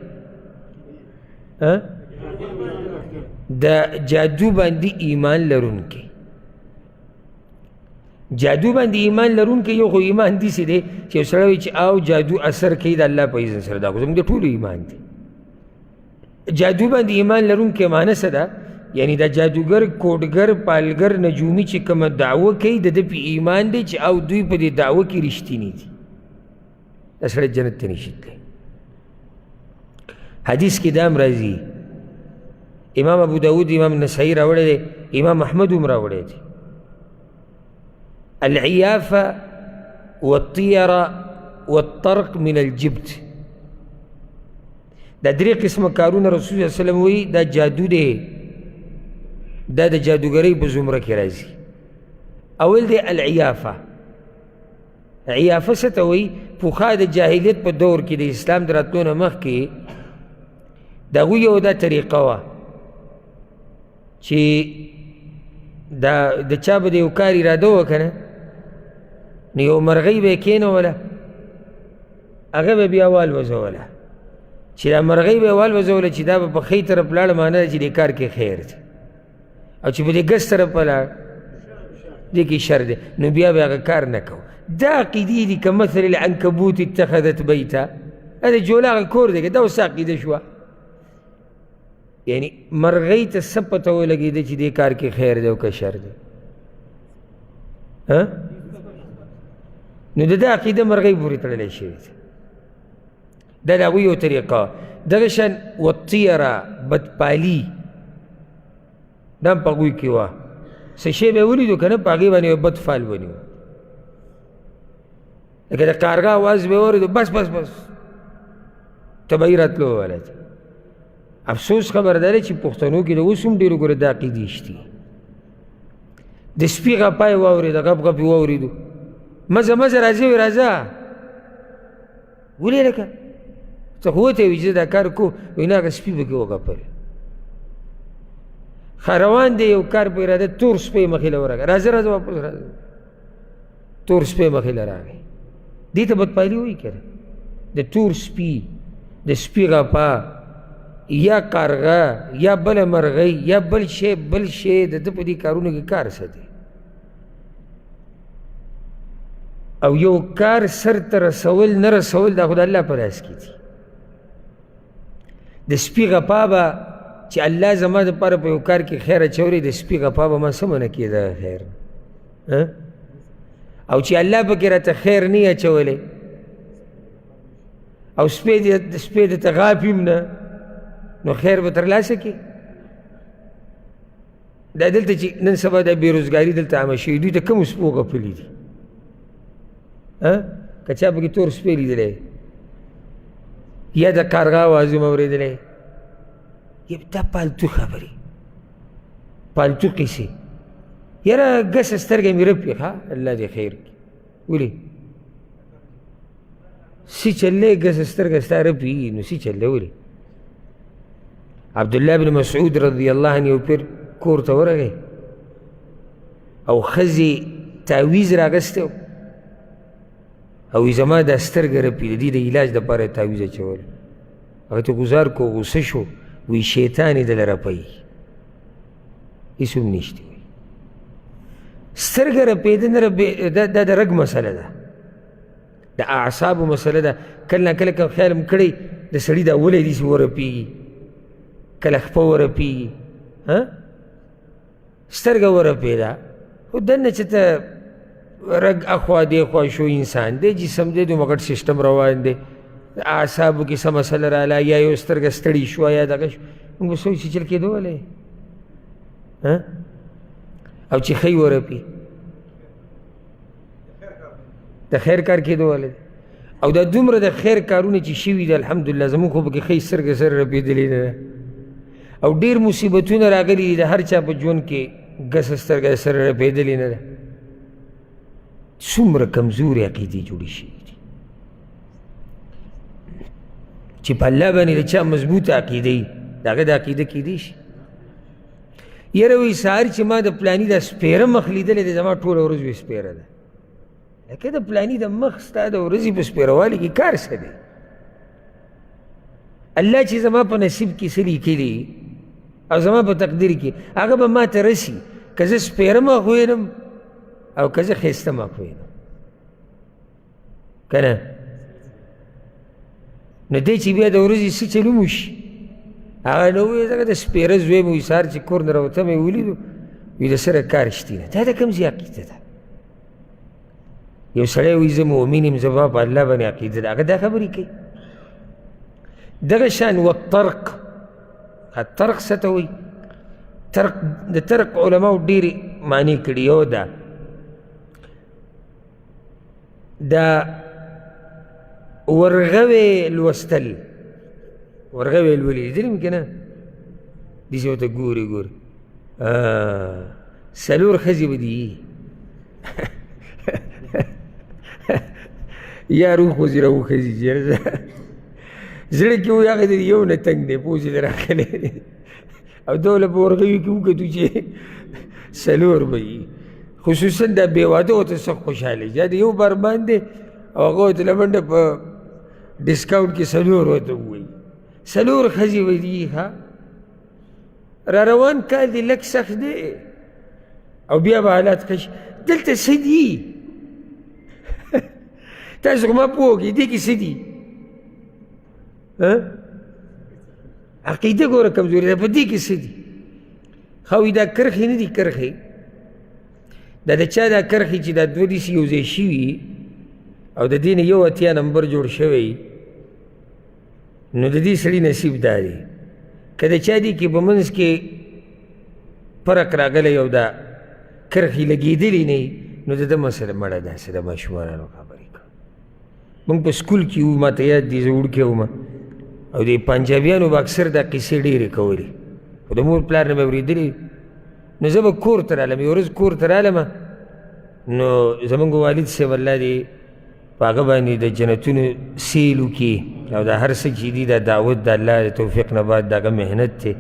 د جادو باندې ایمان لرونکی. جادو باندې ایمان لرونکی یو خو ایمان داسې دی چې یو سړی وایي چې او جادو اثر کوي د الله په اذن سره، دا خو زموږ د ټولو ایمان دی. جادو باندې ایمان لرونکی معنی څه ده؟ یعنی دا جادوګر، کوډګر، پالګر، نجومي چې کومه دعوه کوي د ده په ایمان دی چې او دوی په دې دعوه کې رښتیني دي، دا سړی جنت ته نشي تللی. حدیث کې دا هم راځي، امام ابو داود، امام نسائی راوړی دی، امام احمد هم راوړی دی، العيافة والطيرة والطرق من الجبت. دا درې قسمه کارونه رسول الله صلی الله علیه وسلم وایي دا جادو دی، دا د جادوګرۍ په زمره کې راځي. اول دی العیافه. عیافه څه ته وایي؟ پخوا د جاهلیت په دور کې د اسلام د راتلو نه مخکې د هغوی یو دا طریقه وه چې دا د چا به د یو کار اراده وه که نه، نو یو مرغۍ به یې کښېنوله، هغه به بیا والوځوله، چې دا مرغۍ به یې والوځوله چې دا به په ښی طرف لاړه، معنا ده چې دې کار کې خیر دی، او چې په دې ګس طرف ولاړ دې کې شر دی، نو بیا به هغه کار نه کوو. دا عقیدې دي کمثل العنکبوت اتخذت بیتا، دا د جوله هغه کور دی، دا اوس عقیده شوه. یعنی مرغۍ ته څه پته ولګېده چې دې کار کې خیر دی او که شر دی؟ نو د ده عقیده مرغۍ پورې تړلی شوې ده. دا د هغوی یو طریقه. دغه شان والطیره، بدپالي، دا هم په هغوی کې وه. څه شی به یې ولیدو که نه، په هغې باندې بد فال ونیو، لکه د کارګاه اواز به یې واورېدو، بس بس بس تبعي راتلو والا دی. افسوس خبر دا دی چې پښتنو کې د اوس هم ډېرو ګوره دا عقیدې شتي. د سپي غپا یې واورېده، غپ غپ یې واورېدو، مزه مزه راځي وایي راځه، ولې لکه ته خو ورته وایي چې دا کار کوو، وایي نه هغه سپي پکې وغپل. ښه روان دی یو کار په اراده، تور سپی مخې له ورغی، راځه راځه واپس راځه، تور سپی مخې له راغی. دې ته بدپایلي وایي که نه؟ د تور سپي، د سپي غپا یا کارغه یا بله مرغۍ یا بل شی بل شی د ده په دې کارونو کې کار څه دی؟ او یو کار سر ته رسول نه رسول دا خو د الله په لاس کې دي. د سپي غپا به چې الله زما دپاره په یو کار کې خیر اچولی، د سپي غپا به ما څه منع کېده خیر، او چې الله پکې راته خیر نه اچولی او سپی دې ته غاپي هم نه، نو خیر به ترلاسه کړي. دا دلته چې نن سبا دا بېروزګاري دلته عامه شوې، دوی ته کومو سپو غپلي دي؟ که چا پکې تور سپی لیدلی یا د کارغه اواز هم اورېدلی، دا پالتو خبرې، پالتو قصې. یاره ګسه سترګه مې رپي، ښه الله دې خیر کړي. ولې څه چلی ګسه سترګه ستا رپي؟ نو څه چلی ولې؟ عبدالله بن مسعود رضی الله عنه یو پیر کور ته ورغی او ښځې تاویز راغستی او وایي زما دا سترګه رپي، د دې د علاج دپاره یې تاویز اچولی. هغه ته ګوزار کو، غوسه شو، وایي شیطان یې دله رپوي، هېڅ هم نشته. وایي سترګه رپېده نه رپې، دا د رګ مسله ده، د اعصابو مسله ده. کله نا کله که خیال هم کړی د سړي دا ولی داسې ورپېږي، کله خپه ورپېږي، سترګه ورپېده، خو دننه چې ته رګ اخوا دېخوا شو، انسان دی، جسم دی، دومره غټ سیستم روان دی، اعصابو کې څه مسله راله، یا یو سترګه ستړې شوه یا دغه شو، موږ به سوچ چې چل کېدو ولې؟ او چې ښی ورپي د خیر کار کېدو ولې؟ او دا دومره د خیر کارونه چې شوي دي الحمدلله، زموږ خو پکې ښی سترګه سره رپېدلې نه ده، او ډېر مصیبتونه راغلي دي د هر چا په ژوند کې ګسه سترګه سره رپېدلې نه ده. څومره کمزورې عقیدې جوړې شوي دي چې په الله باندې د چا مضبوطه عقیده وي، د هغه د عقیده کېدی شي. یاره وایي سهار چې ما د پلاني دا سپېره مخ لیدلی دی، زما ټوله ورځ وي سپېره ده. لکه د پلاني د مخ ستا د ورځې په سپېروالي کې کار څه دی؟ الله چې زما په نصیب کې څه لیکلي او زما په تقدیر کې، هغه به ما ته رسي، که زه سپېره مخ وینم او که زه ښایسته مخ وینم که نه. نو دی چې بیا د ورځې څه چلوم وشي، هغه نه ووایي ځکه د سپېره زوی مې وي، سهار چې کور نه راوتم یې ولیدو، وي د سره کار شتي نه. دا د کوم ځای عقیده ده؟ یو سړی وایي زه مؤمن یم، زما په الله باندې عقیده ده، هغه دا خبرې کوي. دغه شان والطرق، الطرق څه ته وایي؟ ترق، د ترق علماو ډېرې معنې کړي. یو دا دا ورغوی لوستل، ورغوی لولي، لیدلي مې که نه؟ داسې ورته ګوري ګوري، څلور ښځې به دي یار وخوځي راوخځي، چې زړه کې وایي هغه د یو نه تنګ دی، پوزې دی راغلی دی، او دوله په ورغوي کې وکتو چې څلور به وي. خصوصا دا بې واده ورته سخت خوشحاله وي، دا د یو بار باندې او هغه ورته له منډه په ډسکاونټ کې څلور ورته ووایي، څلور ښځې به دي. ښه را روان کال دی لږ سخت دی او بیا به حالات ښه شي. دلته څه دي؟ تاسو خو ما پوه کړئ، دې کې څه دي؟ عقیده ګوره کمزوري ده، په دې کې څه دي؟ ښه وایي دا کرښې نه دي کرښې، دا د چا دا کرښې چې دا دوه داسې یو ځای شوي او د دې نه 81 نمبر جوړ شوی، نو د دې سړي نصیب دا دی. که د چا دې کې په منځ کې فرق راغلی او دا کرښې لګېدلې نه، نو د ده مسله مړه داسې د ماشومانو خبرې کوي. موږ په سکول کې وو، ما ته یاد دي، زه وړوکی وم، او د پنجابیانو به اکثر دا قصې ډېرې کولې، خو د مور پلار نه مې اورېدلې. نو زه به کور ته رالم، یوه ورځ کور ته رالم، نو زموږ والد صاحب الله دې په هغه باندې د جنتونو سیل وکړي، او دا هر څه چې دي دا دعوت د الله د توفیق نه بعد د هغه محنت دی.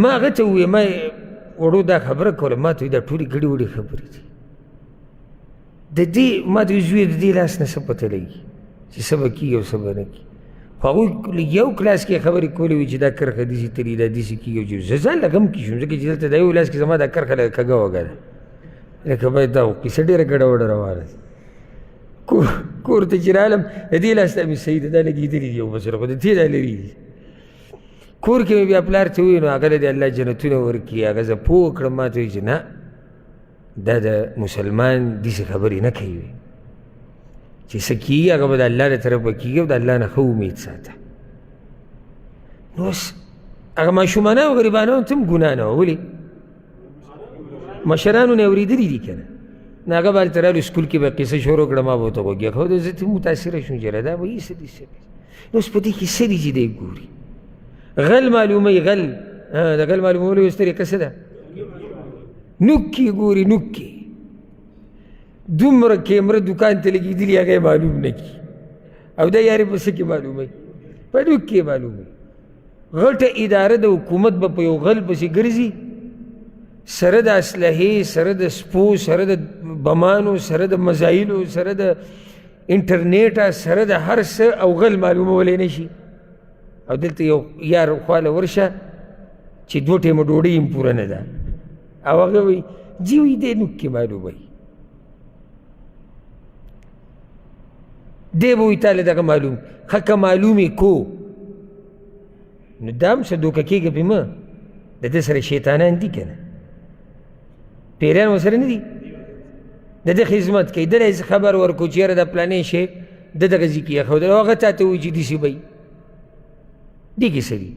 ما هغه ته وویل، ما وړو دا خبره کوله، ما ته وایي دا ټولې ګړې وړې خبرې دي، د دې ما ته وایي زویه د دې لاس نه څه پته لګي چې څه به کېږي او څه به نه کېږي. خو هغوی یو کلاس کې خبرې کولې وي چې دا کرښه داسې تللې، دا داسې کېږي، او چې زه ځان له غم کې شوم، ځکه چې دلته دا یو لاس کې زما دا کرښه لږه کږه وږه ده، لکه باید دا قصه ډېره ګډه وډه روانه ده. کور ته چې رالم، د دې لاس ته مې صحیح ده، دا لګېدلي دي یو بل سره، خو د دې دا لرې دي. کور کې مې بیا پلار ته وویل، نو هغه له دې الله جنتونه ورکړي، هغه زه پوه کړم، ما ته وایي چې نه، دا د مسلمان داسې خبرې نه کوي، چې څه کېږي هغه به د الله له طرفه کېږي او د الله نه ښه امید ساته. نو اوس هغه ماشومانه او غریبانو ته هم ګناه نه وه، ولې؟ مشرانو نه اورېدلي دي که نه. نو هغه به هلته رالو سکول کې به قصه شروع کړه، ما به ورته غوږ کېښود، زه ترې متاثره شوم چې دا به یې څه دي څه دي. نو اوس په دې کې څه دي چې دی ګوري؟ غل معلوموي، غل د غل معلومولو یو طریقه څه ده؟ نوک کې ګوري، نوک کې دومره کیمره دوکان ته لګېدلي هغه یې معلوم نه کړي، او دا یارې په څه کې معلوموي؟ په نوک کې معلوموي. غټه اداره د حکومت به په یو غل پسې ګرځي، سره د اسلحې، سره د سپو، سره د بمانو، سره د مزایلو، سره د انټرنیټه، سره د هر څه، او غل معلومولی نه شي. او دلته یو یار خواله ورشه چې دوه ټیمه ډوډۍ هم پوره نه ده، او هغه وایي جي وایي دی نوک کې معلوموي، دی به وایي تا له دغه معلوم ښه که معلوم یې کو، نو دا هم څه دوکه کېږه پرې مه، د ده سره شیطانان دي که نه، پیریان ورسره نه دي، د ده خدمت کوي، ده له یې خبر ورکړو چې یاره دا پلانی شی ده دغه ځای کې ایښودلی، او هغه تا ته وایي چې داسې به وي. دې کې څه دي؟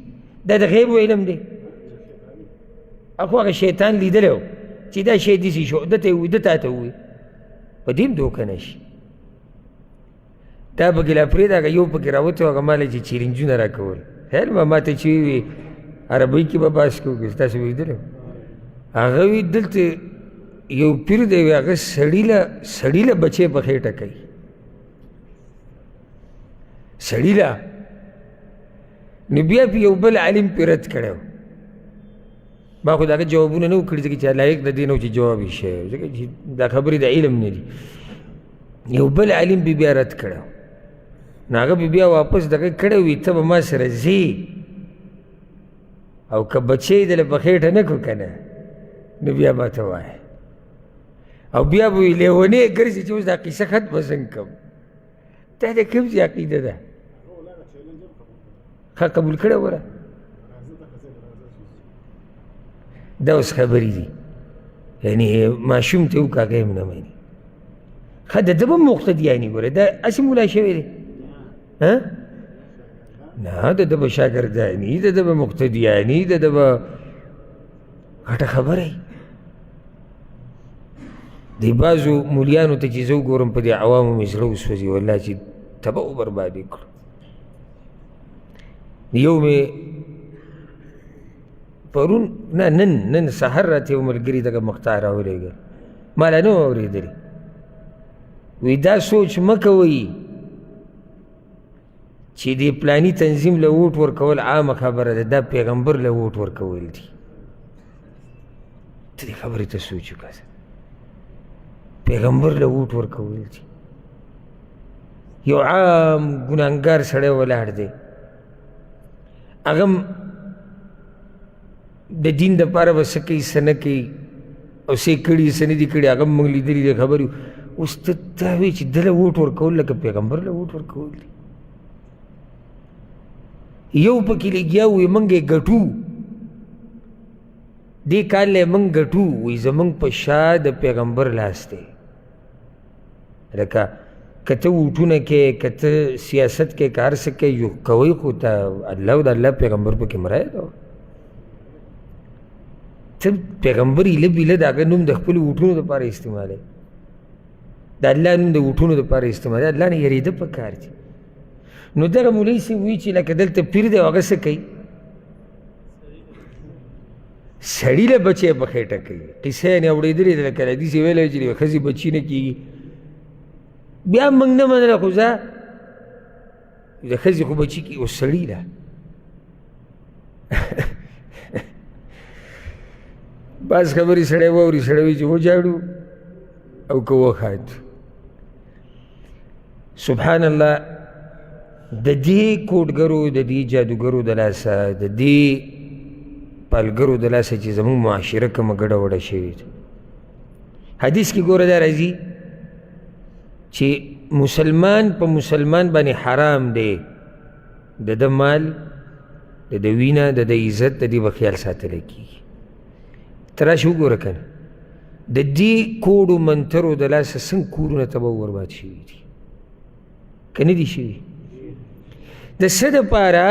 دا د غیب علم دی. خو هغه شیطان لیدلی و چې دا شی داسې شو، ده ته یې ووایي، ده تا ته ووایي، په دې هم دوکه نه شي. دا پکې لا پرېږده، هغه یو پکې راوتی و، هغه ما له چې چیلنجونه راکول، خیال به ما ته چې وي عربۍ کې به بحث کوو، که تاسو به لیدلی، هغه وي دلته یو پیر دی، وي هغه سړي له بچی په خېټه کوي، سړي له. نو بیا پې یو بل عالم پرې رد کړی و، ما خو د هغه جوابونه نه وو کړي، ځکه چې لایق د دې نه و چې جواب یې شوی، ځکه چې دا خبرې د علم نه دي. یو بل عالم پې بیا رد کړی و، نو هغه به بیا واپس دغه کړی وي، ته به ما سره ځې او که بچی دله په خېټه نه کړو که نه نو بیا ما ته وایه. او بیا به وي لیونی ګرځي چې اوس دا قیصه ختمه څنګه کړم. دا د کوم ځای عقیده ده؟ ښه قبول کړی وره. دا اوس خبرې دي، یعنې ماشوم ته وکړه هغه یې هم نه مني. ښه د ده به هم مقتدیاني ګوره، دا هسې ملا شوی دی. نه، د ده به شاګرداني، د ده به مقتدیاني، د ده به غټه خبره وي. د بعضو مولیانو ته چې زه وګورم په دې عوامو مې زړه وسوځي والله چې تباه و برباد یې کړو. یو مې پرون نه نن سحر راته یو ملګري دغه مقطع راولېږل، ما لا نه وه اورېدلې. وایي دا سوچ مه کوئ چې دې پلاني تنظیم له ووټ ورکول عامه خبره ده، دا پیغمبر له ووټ ورکول دي. ته دې خبرې ته سوچ وکړه، پیغمبر له ووټ ورکول دي. یو عام ګناهګار سړی ولاړ دی، هغه د دین دپاره به څه کوي څه نه کوي او څه یې کړي څه نه دي کړي، هغه هم موږ لیدلي دي خبرې. اوس ته تا وایې چې ده له ووټ ورکول لکه پیغمبر له ووټ ورکول دي. یو پکې لګیا وي موږ یې ګټو، دې کال له موږ ګټو، وایي زموږ په شا د پیغمبر لاس دی. لکه که ته ووټونه کې، که ته سیاست کې، که هر څه کې یو کوئ، خو ته الله او د الله پیغمبر پکې مرایه ده. ته پیغمبر ایله بیله د هغه نوم د خپلو ووټونو دپاره استعمالوي، د الله نوم د ووټونو دپاره استعمالوي. الله نه یېرېده پکار دي. نو دغه مولوي صاحب وایي چې لکه دلته پیر دی او هغه څه کوي، سړي له بچی په خېټه کوي. قصه یې نه اورېدلې ده، لکه حدیث یې ویلی چې د ښځې بچي نه کېږي. بیا موږ نه منله، خو ځه د ښځې خو بچي کېږي، اوس سړي له بعض خبرې سړی واوري، سړی وایي چې وژاړو او که وخاندو. سبحان الله، د دې کوډګرو، د دې جادوګرو د لاسه، د دې پالګرو د لاسه چې زموږ معاشره کومه ګډه وډه شوې ده. حدیث کې ګوره دا راځي چې مسلمان په مسلمان باندې حرام دی، د ده مال، د ده وینه، د ده عزت، د دې به خیال ساتلی کېږي. ته راشه وګوره که نه، د دې کوډو منترو د لاسه څنګه کورونه تباه و برباد شوي دي، که نه دي شوي؟ د څه دپاره؟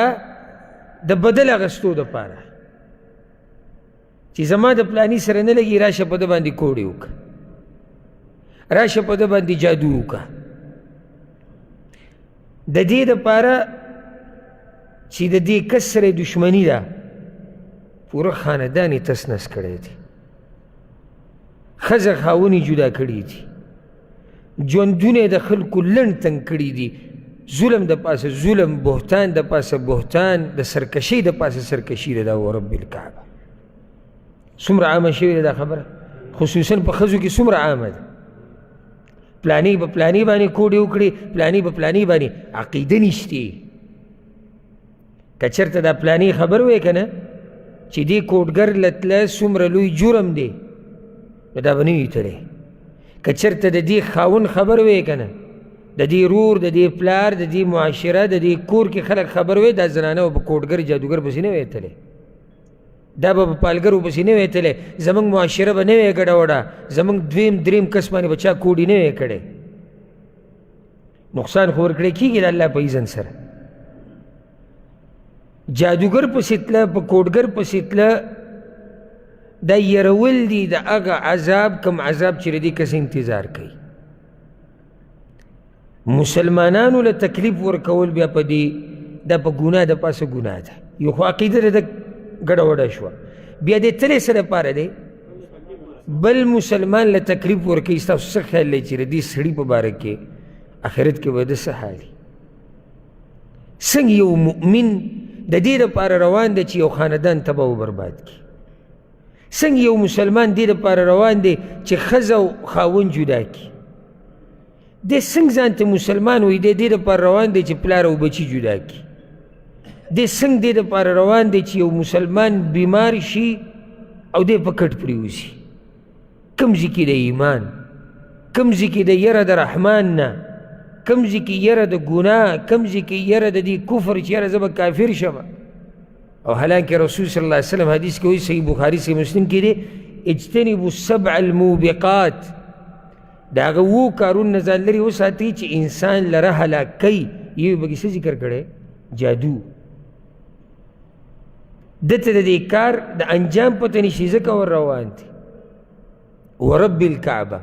د بدل اخیستو دپاره چې زما د پلاني سره نه لګي، راشه په ده باندې کوډې وکړه، راشه په ده باندې جادو وکړه. د دې دپاره چې د دې کس سره دښمني ده، پوره خاندان یې تس نس کړی دی، ښځه خاوند یې جدا کړي دي، ژوندونه یې د خلکو لنډ تنګ کړي دي، ظلم د پاسه ظلم، بهتان د پاسه بهتان، د سرکشۍ د پاسه سرکشي ده. دا ورب الکعبه څومره عامه شوې ده دا خبره، خصوصا په ښځو کې څومره عامه ده. پلانی په پلانی باندې کوډې وکړي، پلانی په پلانی باندې، عقیده نشته. که چېرته دا پلانی خبر وی که نه چې دې کوډګر له تله څومره لوی جرم دی، نو دا به نه وي تللی. که چېرته د دې خاوند خبر وی که نه، د دې رور، د دې پلار، د دې معاشره، د دې کور کې خلک خبر وی، دا زنانه به په کوډګر جادوګر پسې نه وی تللی، دا به په پالګرو پسې نه وی تللی، زموږ معاشره به نه وی ګډه وډه، زموږ دویم دریم کس باندې به چا کوډې نه وی کړی. نقصان خو ورکړی کېږي د الله په اذن سره. جادوګر پسې تله، په کوډګر پسې تله، دا یرول دي د هغه عذاب، کوم عذاب چې د دې کس انتظار کوي. مسلمانانو له تکلیف ورکول بیا په دې دا په ګناه د پاسه ګناه ده. یو خو عقیده د ګډه وډه شوه، بیا دې تلې څه دپاره دی؟ بل مسلمان له تکلیف ورکوي. ستاسو څه خیال دی چې د دې سړي په باره کې آخرت کې به د څه حال وي؟ څنګه یو مؤمن د دې دپاره روان دی چې یو خاندان تباه و برباد کړي؟ څنګه یو مسلمان دې دپاره روان دی چې ښځه او خاوند جدا کړي؟ دی څنګه ځان ته مسلمان وایي؟ دی دې دپاره روان دی چې پلار او بچي جدا کړي. دی څنګه دې دپاره روان دی چې یو مسلمان بیمار شي او دی په کټ پرېوځي؟ کوم ځای کې د ایمان، کوم ځای کې د یره د رحمان نه، کوم ځای کې یره د ګناه، کوم ځای کې یره د دې کفر چې یره زه به کافر شم. او حالانکه رسول صلی الله علیه وسلم حدیث کې وایي، صحیح بخاري صحیح مسلم کې دی، اجتنبوا السبع الموبقات، د هغه اوو کارونو نه ځان لرې وساتئ چې انسان لره هلاک کوي. یو یې پکې څه ذکر کړی؟ جادو. ده ته د دې کار د انجام پته نشي، ځکه ور روان دی. ورب الکعبه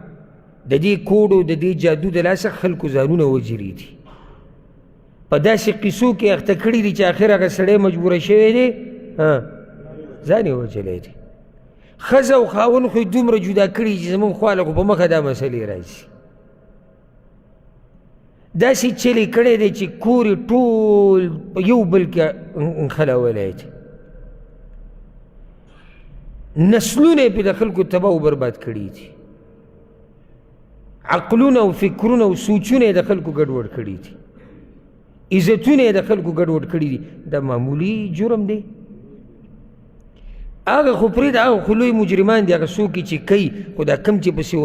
د دې کوډو د دې جادو د لاسه خلکو ځانونه وژلي دي، په داسې قصو کې اخته کړي دي چې اخر هغه سړی مجبوره شوی دی، ځان یې وژلی دی. ښځه او خاوند خو یې دومره جدا کړي چې زموږ خواله خو په مخه دا مسلې راځي. داسې چلې کړی دی چې کور یې ټول په یو بل کې نښلولی دی، نسلونه یې پرې د خلکو تباه او برباد کړي دي، عقلونه او فکرونه او سوچونه یې د خلکو ګډوډ کړي دي، عزتونه یې د خلکو ګډوډ کړي دي. دا معمولي جرم دی؟ هغه خو پرېږده، هغه خو لوی مجرمان دي، هغه څوک چې کوي، خو دا کوم چې پسې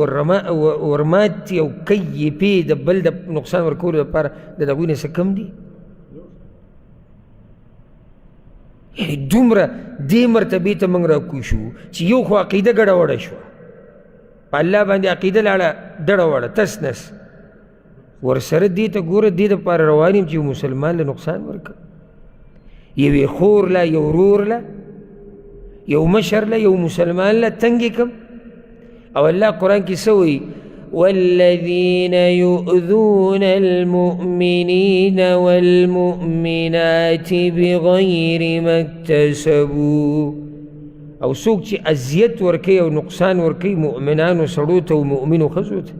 ورمات دي او کوي یې پې د بل د نقصان ورکولو لپاره، د هغوی نه څه کم دي؟ یعنې دومره دې مرتبې ته موږ راکوز شو چې یو خو عقیده ګډه وډه شوه، په الله باندې عقیده لاړه دړه وړه تس نس، ورسره دې ته ګوره دې دپاره روان یم چې یو مسلمان له نقصان ورکړم، یوې خور له، یو ورور له، یو مشر له، یو مسلمان له تنګ یې کړم. او الله قرآن کې څه وایي؟ والذین یؤذون المؤمنین والمؤمنات بغیر ما اکتسبوا، او څوک چې اذیت ورکوي او نقصان ورکوي مؤمنانو سړو ته او مؤمنو ښځو ته،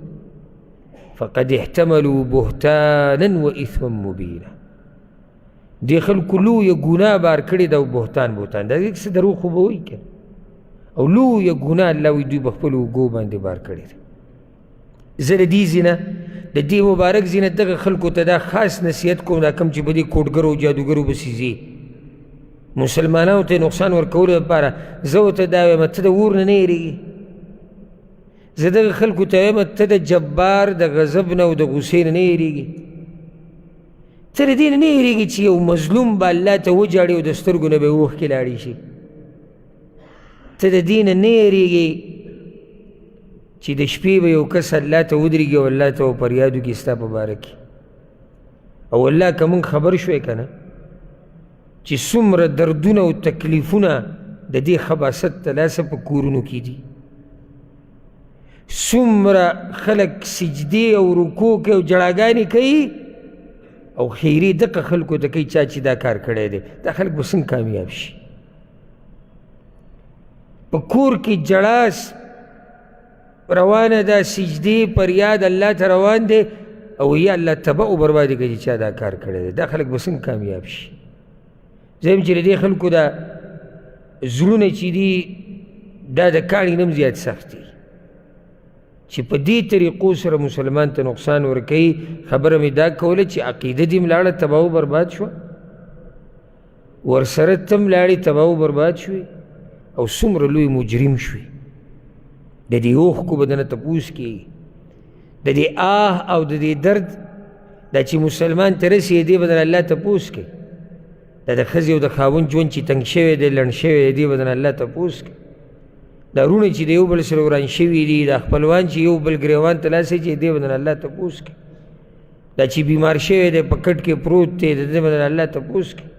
فقد احتملوا بهتانا واثما مبینا. دې خلکو لویه ګناه بار کړې ده او بهتان بهتان دا څه دروغ خو به وایي که نه، او لویه ګناه الله وایي دوی په خپلو اوږو باندې بار کړې ده. زه د دې ځای نه، د دې مبارک ځای نه دغه خلکو ته دا خاص نصیحت کوم، دا کوم چې په دې کوډګرو او جادوګرو پسې ځي، مسلمانانو ته نقصان ورکولو لپاره، زه ورته دا وایم ته د اور نه نه یېرېږې. زه دغه خلکو ته وایم ته د جبار د غضب نه او د غصې نه نه یېرېږې، ته د دې نه نه یېرېږې چې یو مظلوم به الله ته وژاړي او د سترګو نه به یې اوښکې لاړې شي. ته د دې نه نه یېرېږې چې د شپې به یو کس الله ته ودرېږي او الله ته به فریاد وکړي ستا په باره کې. او الله که موږ خبر شوی که نه چې څومره دردونه او تکلیفونه د دې خباست ته لاسه په کورونو کې دي، څومره خلک سجدې او رکوع کوي او ژړاګانې کوي او خیرې دقه خلکو ته کوي چا چې دا کار کړی دی، دا خلک به څنګه کامیاب شي؟ په کور کې ژړا روانه ده، سجدې فریاد الله ته روان دی او یا الله تباه او بربادي کوي چې چا دا کار کړی دی، دا خلک به څنګه کامیاب شي؟ زه یم چې د دې خلکو دا زړونه چې دي دا د کاڼي نه هم زیات سخت دي چې په دې طریقو سره مسلمان ته نقصان ورکوي. خبره مې دا کوله چې عقیده دې هم لاړه تباه او برباد شوه، ورسره ته هم لاړې تباه او برباد شوې او څومره لوی مجرم شوې. د دې اوښکو به درنه تپوس کېږي، د دې آه او د دې درد دا چې مسلمان ته رسي دې به درنه الله تپوس کوي. دا د ښځې او د خاوند ژوند چې تنګ شوی دی، لنډ شوی دی، دې به درنه الله تپوس کوي. دا وروڼه چې د یو بل سره وران شوي دي، دا خپلوان چې یو بل ګریوان ته لاس اچوي، دې به درنه الله تپوس کوي. دا چې بیمار شوی دی، په کټ کې پروت دی، د دې به درنه الله تپوس کوي.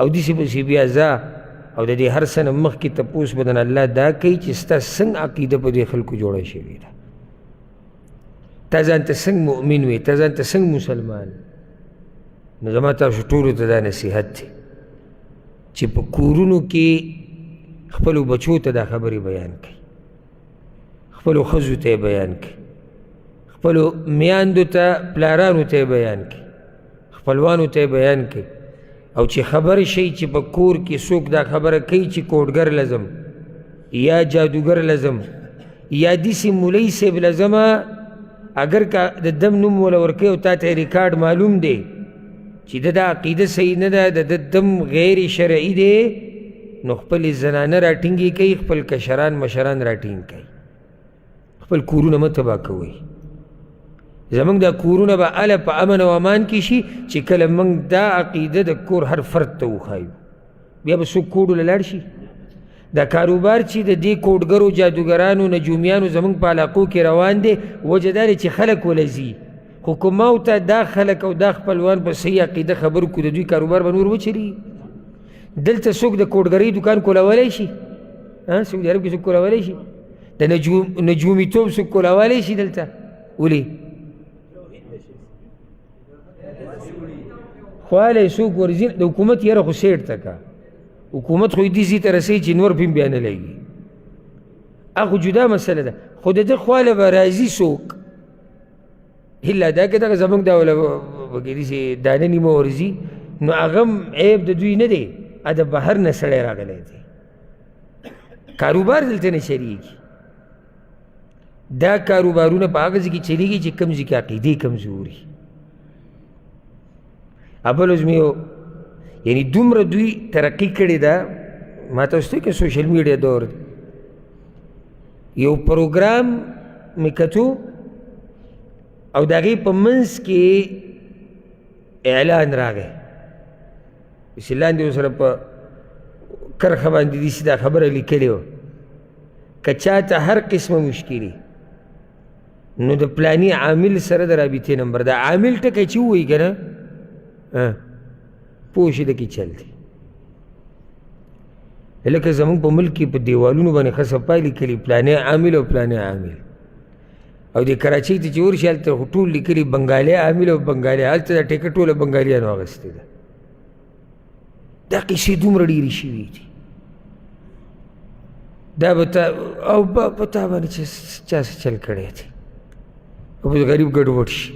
او داسې پسې بیا ځه او د دې هر څه نه مخکې تپوس به درنه الله دا کوي چې ستا څنګه عقیده په دې خلکو جوړه شوې ده، تا ځان ته څنګه مؤمن وې، تا ځان ته څنګه مسلمان. نو زما تاسو ټولو ته دا نصیحت دی چې په کورونو کې خپلو بچو ته دا خبرې بیان کړئ، خپلو ښځو ته یې بیان کړئ، خپلو میندو ته، پلارانو ته یې بیان کړئ، خپلوانو ته یې بیان کړئ. او چې خبر شئ چې په کور کې څوک دا خبره کوي چې کوډګر لزم یا جادوګر لزم یا داسې مولوي صاحب لزمه اگر که د دم نوم وله ورکوي او تا ته یې ریکارډ معلوم دی چې د ده عقیده صحیح نه ده، د ده دم غیر شرعي دی، نو خپلې زنانه راټینګې کوي، خپل کشران مشران راټینګ کوي، خپل کورونه مه تباه کوئ. زموږ دا کورونه به هله په امن او امان کې شي چې کله موږ دا عقیده د کور هر فرد ته وښایو. بیا به څوک کوډو له لاړ شي؟ دا کاروبار چې د دې کوډګرو، جادوګرانو، نجومیانو زموږ په علاقو کې روان دی، وجه دا دی چې خلک وله ځي. خو که ما او ته دا خلک او دا خپلوان په صحیح عقیده خبر کړو، د دوی کاروبار به نور وچلېږي. دلته څوک د کوډګرۍ دوکان کولولی شي؟ سعودي عرب کې څوک کولولی شي؟ د نجومیتوب څوک کولولی شي دلته؟ ولې؟ خواله یې څوک ورځي؟ د حکومت یاره خو سیټ ته که حکومت خو یې دې ځای ته رسوي چې نور پرې بیا نه لګي، هغه خو جدا مسله ده. خو د ده خواله به راځي څوک، الا دا که دغه زموږ دا وله پکې داسې دانه نیمه ورځي، نو هغه هم عیب د دوی نه دی، د بهر نه سړی راغلی دی، کاروبار دلته نه چلېږي. دا کاروبارونه په هغه ځای کې چلېږي چې کوم ځای کې عقیدې کمزوري. بل ورځ مې یو یعنی دومره دوی ترقي کړې ده، ما تاسو ته که سوشل میډیا دور دی، یو پروګرام مې کتو او د هغې په منځ کې اعلان راغی چې لاندې ورسره په کرښه باندې داسې دا خبره لیکلې وه، که چا ته هر قسمه مشکلي نو د پلاني عامل سره د رابطې نمبر دا عامل ټکی چې ووایي که نه پوه شي د کې چل دی. لکه زموږ په ملک کې په دیوالونو باندې ښه صفا لیکلي پلانی عامل او پلانی عامل، او د کراچۍ ته چې ورشي هلته خو ټول لیکلي بنګالی عامل او بنګالی، هلته دا ټیکه ټوله بنګالیانو اخیستې ده. دا قصې دومره ډېرې شوي دي، دا به تا او په تا باندې چې چا څه چل کړی دی او به غریب ګډوډ شي،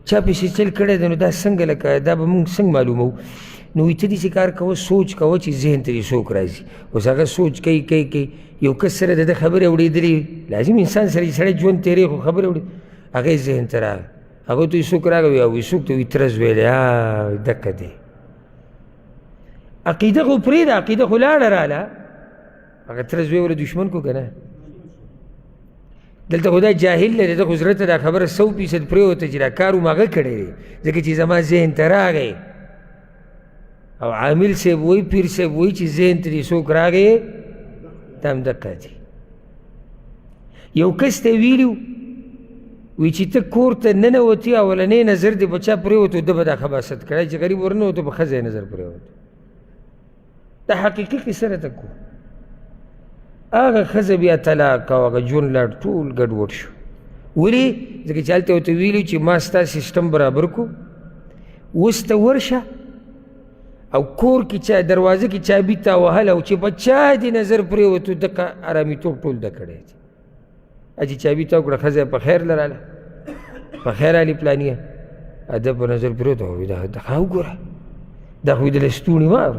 چا پسې چل کړی دی، نو دا څنګه لکه دا به موږ څنګه معلوموو؟ نو وایي ته داسې کار کوه، سوچ کوه چې ذهن ته دې څوک راځي. اوس هغه سوچ کوي کوي کوي، یو کس سره د ده خبرې اورېدلې، لازم انسان سره چې سړی ژوند تېروي خو خبرې اوري، هغه یې ذهن ته راغی، هغه ته یې څوک راغی وایي وایي څوک ته وایي تره زوی دی، دقه دی. عقیده خو پرېږده، عقیده خو لاړه راله، هغه تره زوی وله دښمن کو که نه؟ دلته خو دا جاهل دی، ده خو زړه ته دا خبره 100% پرېوته چې دا کار هم هغه کړی دی، ځکه چې زما ذهن ته راغی. او عامل صاحب وایي، پیر صاحب وایي چې ذهن ته دې څوک راغی دا هم دقه دی. یو کس ته ویلي وي چې ته کور ته ننوتې، اولنی نظر دې په چا پرېوتو، ده به دا خباست کړی چې غریب ورننوتو په ښځه یې نظر پرېوتو. دا حقیقي قصه راته کوو. هغه ښځه بیا طلاق او هغه ژوند لاړ، ټول ګډوډ شو. ولې؟ ځکه چې هلته ورته ویلي چې ما ستا سیستم برابر کړو، اوس ته ورشه او کور کې چا دروازه کې چابي تا وهله او چې په چا دې نظر پرېوتو دقه ارامیتوب ټول ده کړی دی. چې چابي تا وکړه، ښځه یې په خیر لراله، په خیر علي پلانیه، ده په نظر پرېوته، وایي دا ښه وګوره، دا خو یې د لستوڼي مار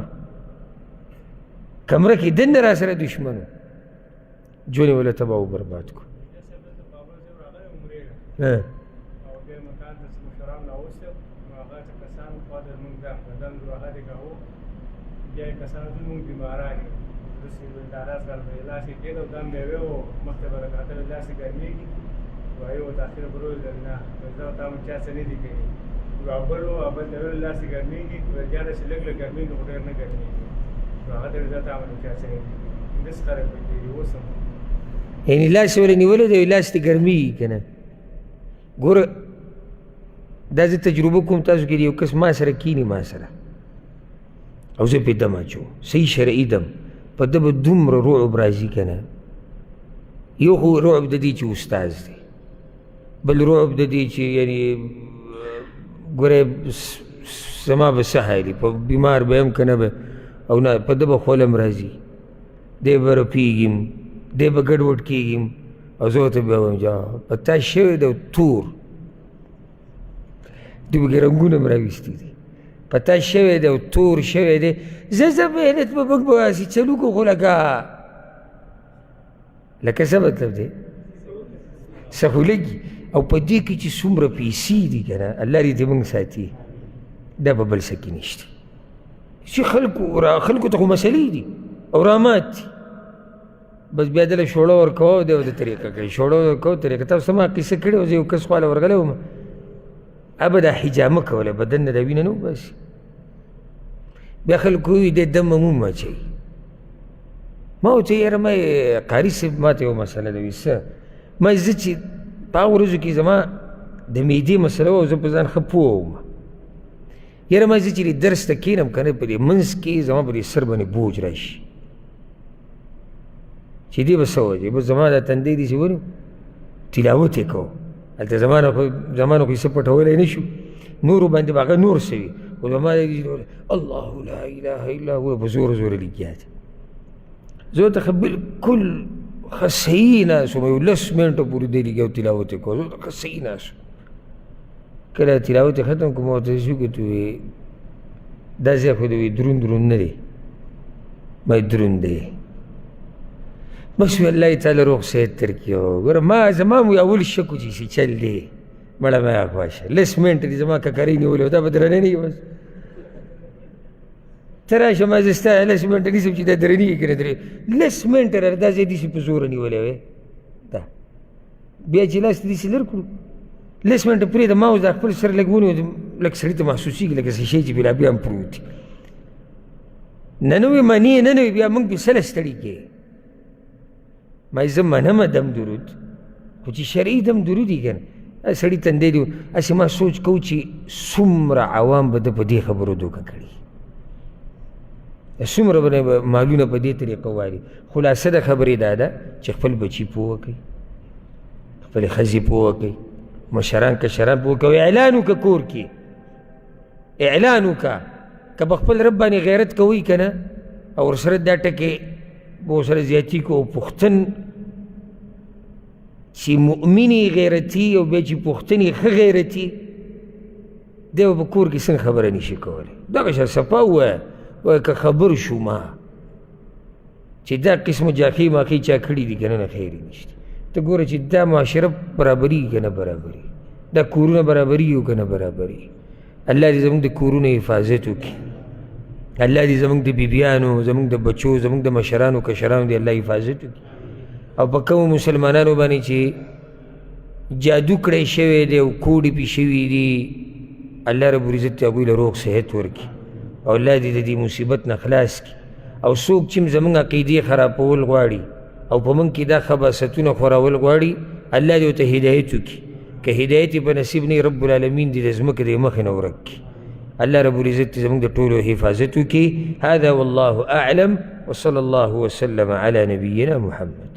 کمره کې دننه را سره دښمن و، ژوند یې وله تباه و برباد کړو. بیا یې کسانو ته موږ بیماران یو، وروسته یې ویل دا لاس راته یې لاس یې کېده او دم به یې وی او مخته به راکتل لاس یې ګرمېږي، وایي ورته اخر برو ویل نه، ویل زه تا مونږ چا څه نه دي کړي. یو بل و، بل ته ویل لاس یې ګرمېږي، ویل جانه چې لږ لږ ګرمېږي خو ډېر نه ګرمېږي، نو هغه ته ویل زه تا مونږ چا څه نه دي کړي. داسې خلک پکې دي اوس هم. یعنې لاس یې ولې نیولی دی، لاس دې ګرمېږي که نه؟ ګوره دا زه تجربه کوم تاسو کې، یو کس ما سره کیني، ما سره او زه پې دم اچوم، صحیح شرعي دم، په ده به دومره رعب راځي که نه. یو خو رعب د دې چې استاد دی، بل رعب د دې چې یعنې ګوره زما به څه حال وي، په بیمار به یم که نه به، او نه په ده به خوله هم راځي، دی به رپېږي، دی به ګډوډ کېږي، او زه ورته بیا وایم چې په تا شوی دی تور، دوی پکې رنګونه هم راویستي دي، په تا شوی دی او تور شوی دی، زه ځه محنت به موږ به هسې چلو کړو، خو لکه لکه څه مطلب دی؟ څه خو لګي. او په دې کې چې څومره پیسې دي که نه، الله دې ترې موږ ساتي، دا په بل څه کې نشته. چې خلکو ته خو مسلې دي او رامات دي، بس بیا دله شوړه ورکوه دی ورته طریقه کوي، شوړه ورکوه طریقه. تاسو ته ما قصه کړې وه، زه یو کس خواله ورغلی وم، هغه دا حجامه کوله، بدن نه دا وینه نه وباسي. بیا خلکو وویل دی دم هم اچوي. ما ورته یاره ما قاري صاحب ما ته یوه مسله ده، وایي څه؟ ما زه چې په هغو ورځو کې زما د معدې مسله وه او زه په ځان ښه پوه وم، یاره ما زه چې دې درس ته کښېنم که نه، په دې منځ کې زما په دې سر باندې بوج راشي چې دې به څه وجه، بس زما دا تندی داسې ونیو، تلاوت یې کوو. هلته زما نه خو یې څه پټولی نه شو، نورو باندې به هغه نور څه وي، خو زما الله لا اله الا هو په زوره زوره لګیا دی. زه ورته ښه بلکل ښه صحیح ناست وم، یو لس منټه پورې دی لګیا او تلاوت یې کوه. زه ورته ښه صحیح ناست وم. کله تلاوت یې ختم کړو، ما ورته داسې وکتل، وایي دا ځای خو دی دروند دروند نه دی. ما یې دروند دی. بس وی الله تعالی روغ صحت درکړي. ګوره ما زما مو اول شک و چې څه چل دی، مړه ما اغوا شه، لس منټه دې زما ککرۍ نیولې وه، دا به درنه نه وي. بس ته راشه، ما زه ستا لس منټه نیسم چې دا درنېږي که نه درنېږي. لس منټه راله، دا ځای داسې په زوره نیولی وی، دا بیا چې لاس ته داسې لر کړو، لس منټه پرېږده. ما اوس دا خپل سر لږ ونیو، لږ سړي ته محسوسېږي لکه څه شی چې بیا بیا هم پروت دی. نه نه وي منې، نه نه وي، بیا موږ پې څه له ستړي کې. ما یې زه منمه دم درود، خو چې شرعي دم درود یې که نه، سړي تندی دی. هسې ما سوچ کوو چې څومره عوام به ده په دې خبرو دوکه کړي، څومره به مالونه په دې طریقه والي. خلاصه د خبرې دا ده چې خپل بچي پوه کړئ، خپلې ښځې پوه کړئ، مشران کشران پوه کوئ، اعلان وکړه کور کې، اعلان وکړه که په خپل رب باندې غیرت کوئ که نه، او ورسره دا ټکی به ورسره زیاتي کو. پښتن چې مؤمني غیرتي او بیا چې پښتني ښه غیرتي دی، به په کور کې څنګه خبره نشي کولی. دغه شان صفا ووایه، وایه که خبر شو ما چې دا قسم جاخې ماخې چا کړي دي که نه، نه خیر یې نشته. ته ګوره چې دا معاشره برابرېږي که نه برابرېږي، دا کورونه برابرېږي او که نه برابرېږي. الله دې زموږ د کورونو حفاظت وکړي، الله دې زموږ د بیبیانو، زموږ د بچو، زموږ د مشرانو کشرانو دې الله حفاظت وکړي. او په کومو مسلمانانو باندې چې جادو کړی شوی دی او کوډې پې شوي دي، الله رب العزت دې هغوی له روغ صحت ورکړي او الله دې د دې مصیبت نه خلاص کړي. او څوک چې زموږ عقیدې خرابول غواړي او په موږ کې دا خباستونه خورول غواړي، الله دې ورته هدایت وکړي. که هدایت یې په نصیب نه، رب العالمین دې د ځمکې د مخې نه ورک کړي. الله رب العزت دې زموږ د ټولو حفاظت وکړي. هذا والله أعلم، وصلى الله وسلم على نبينا محمد.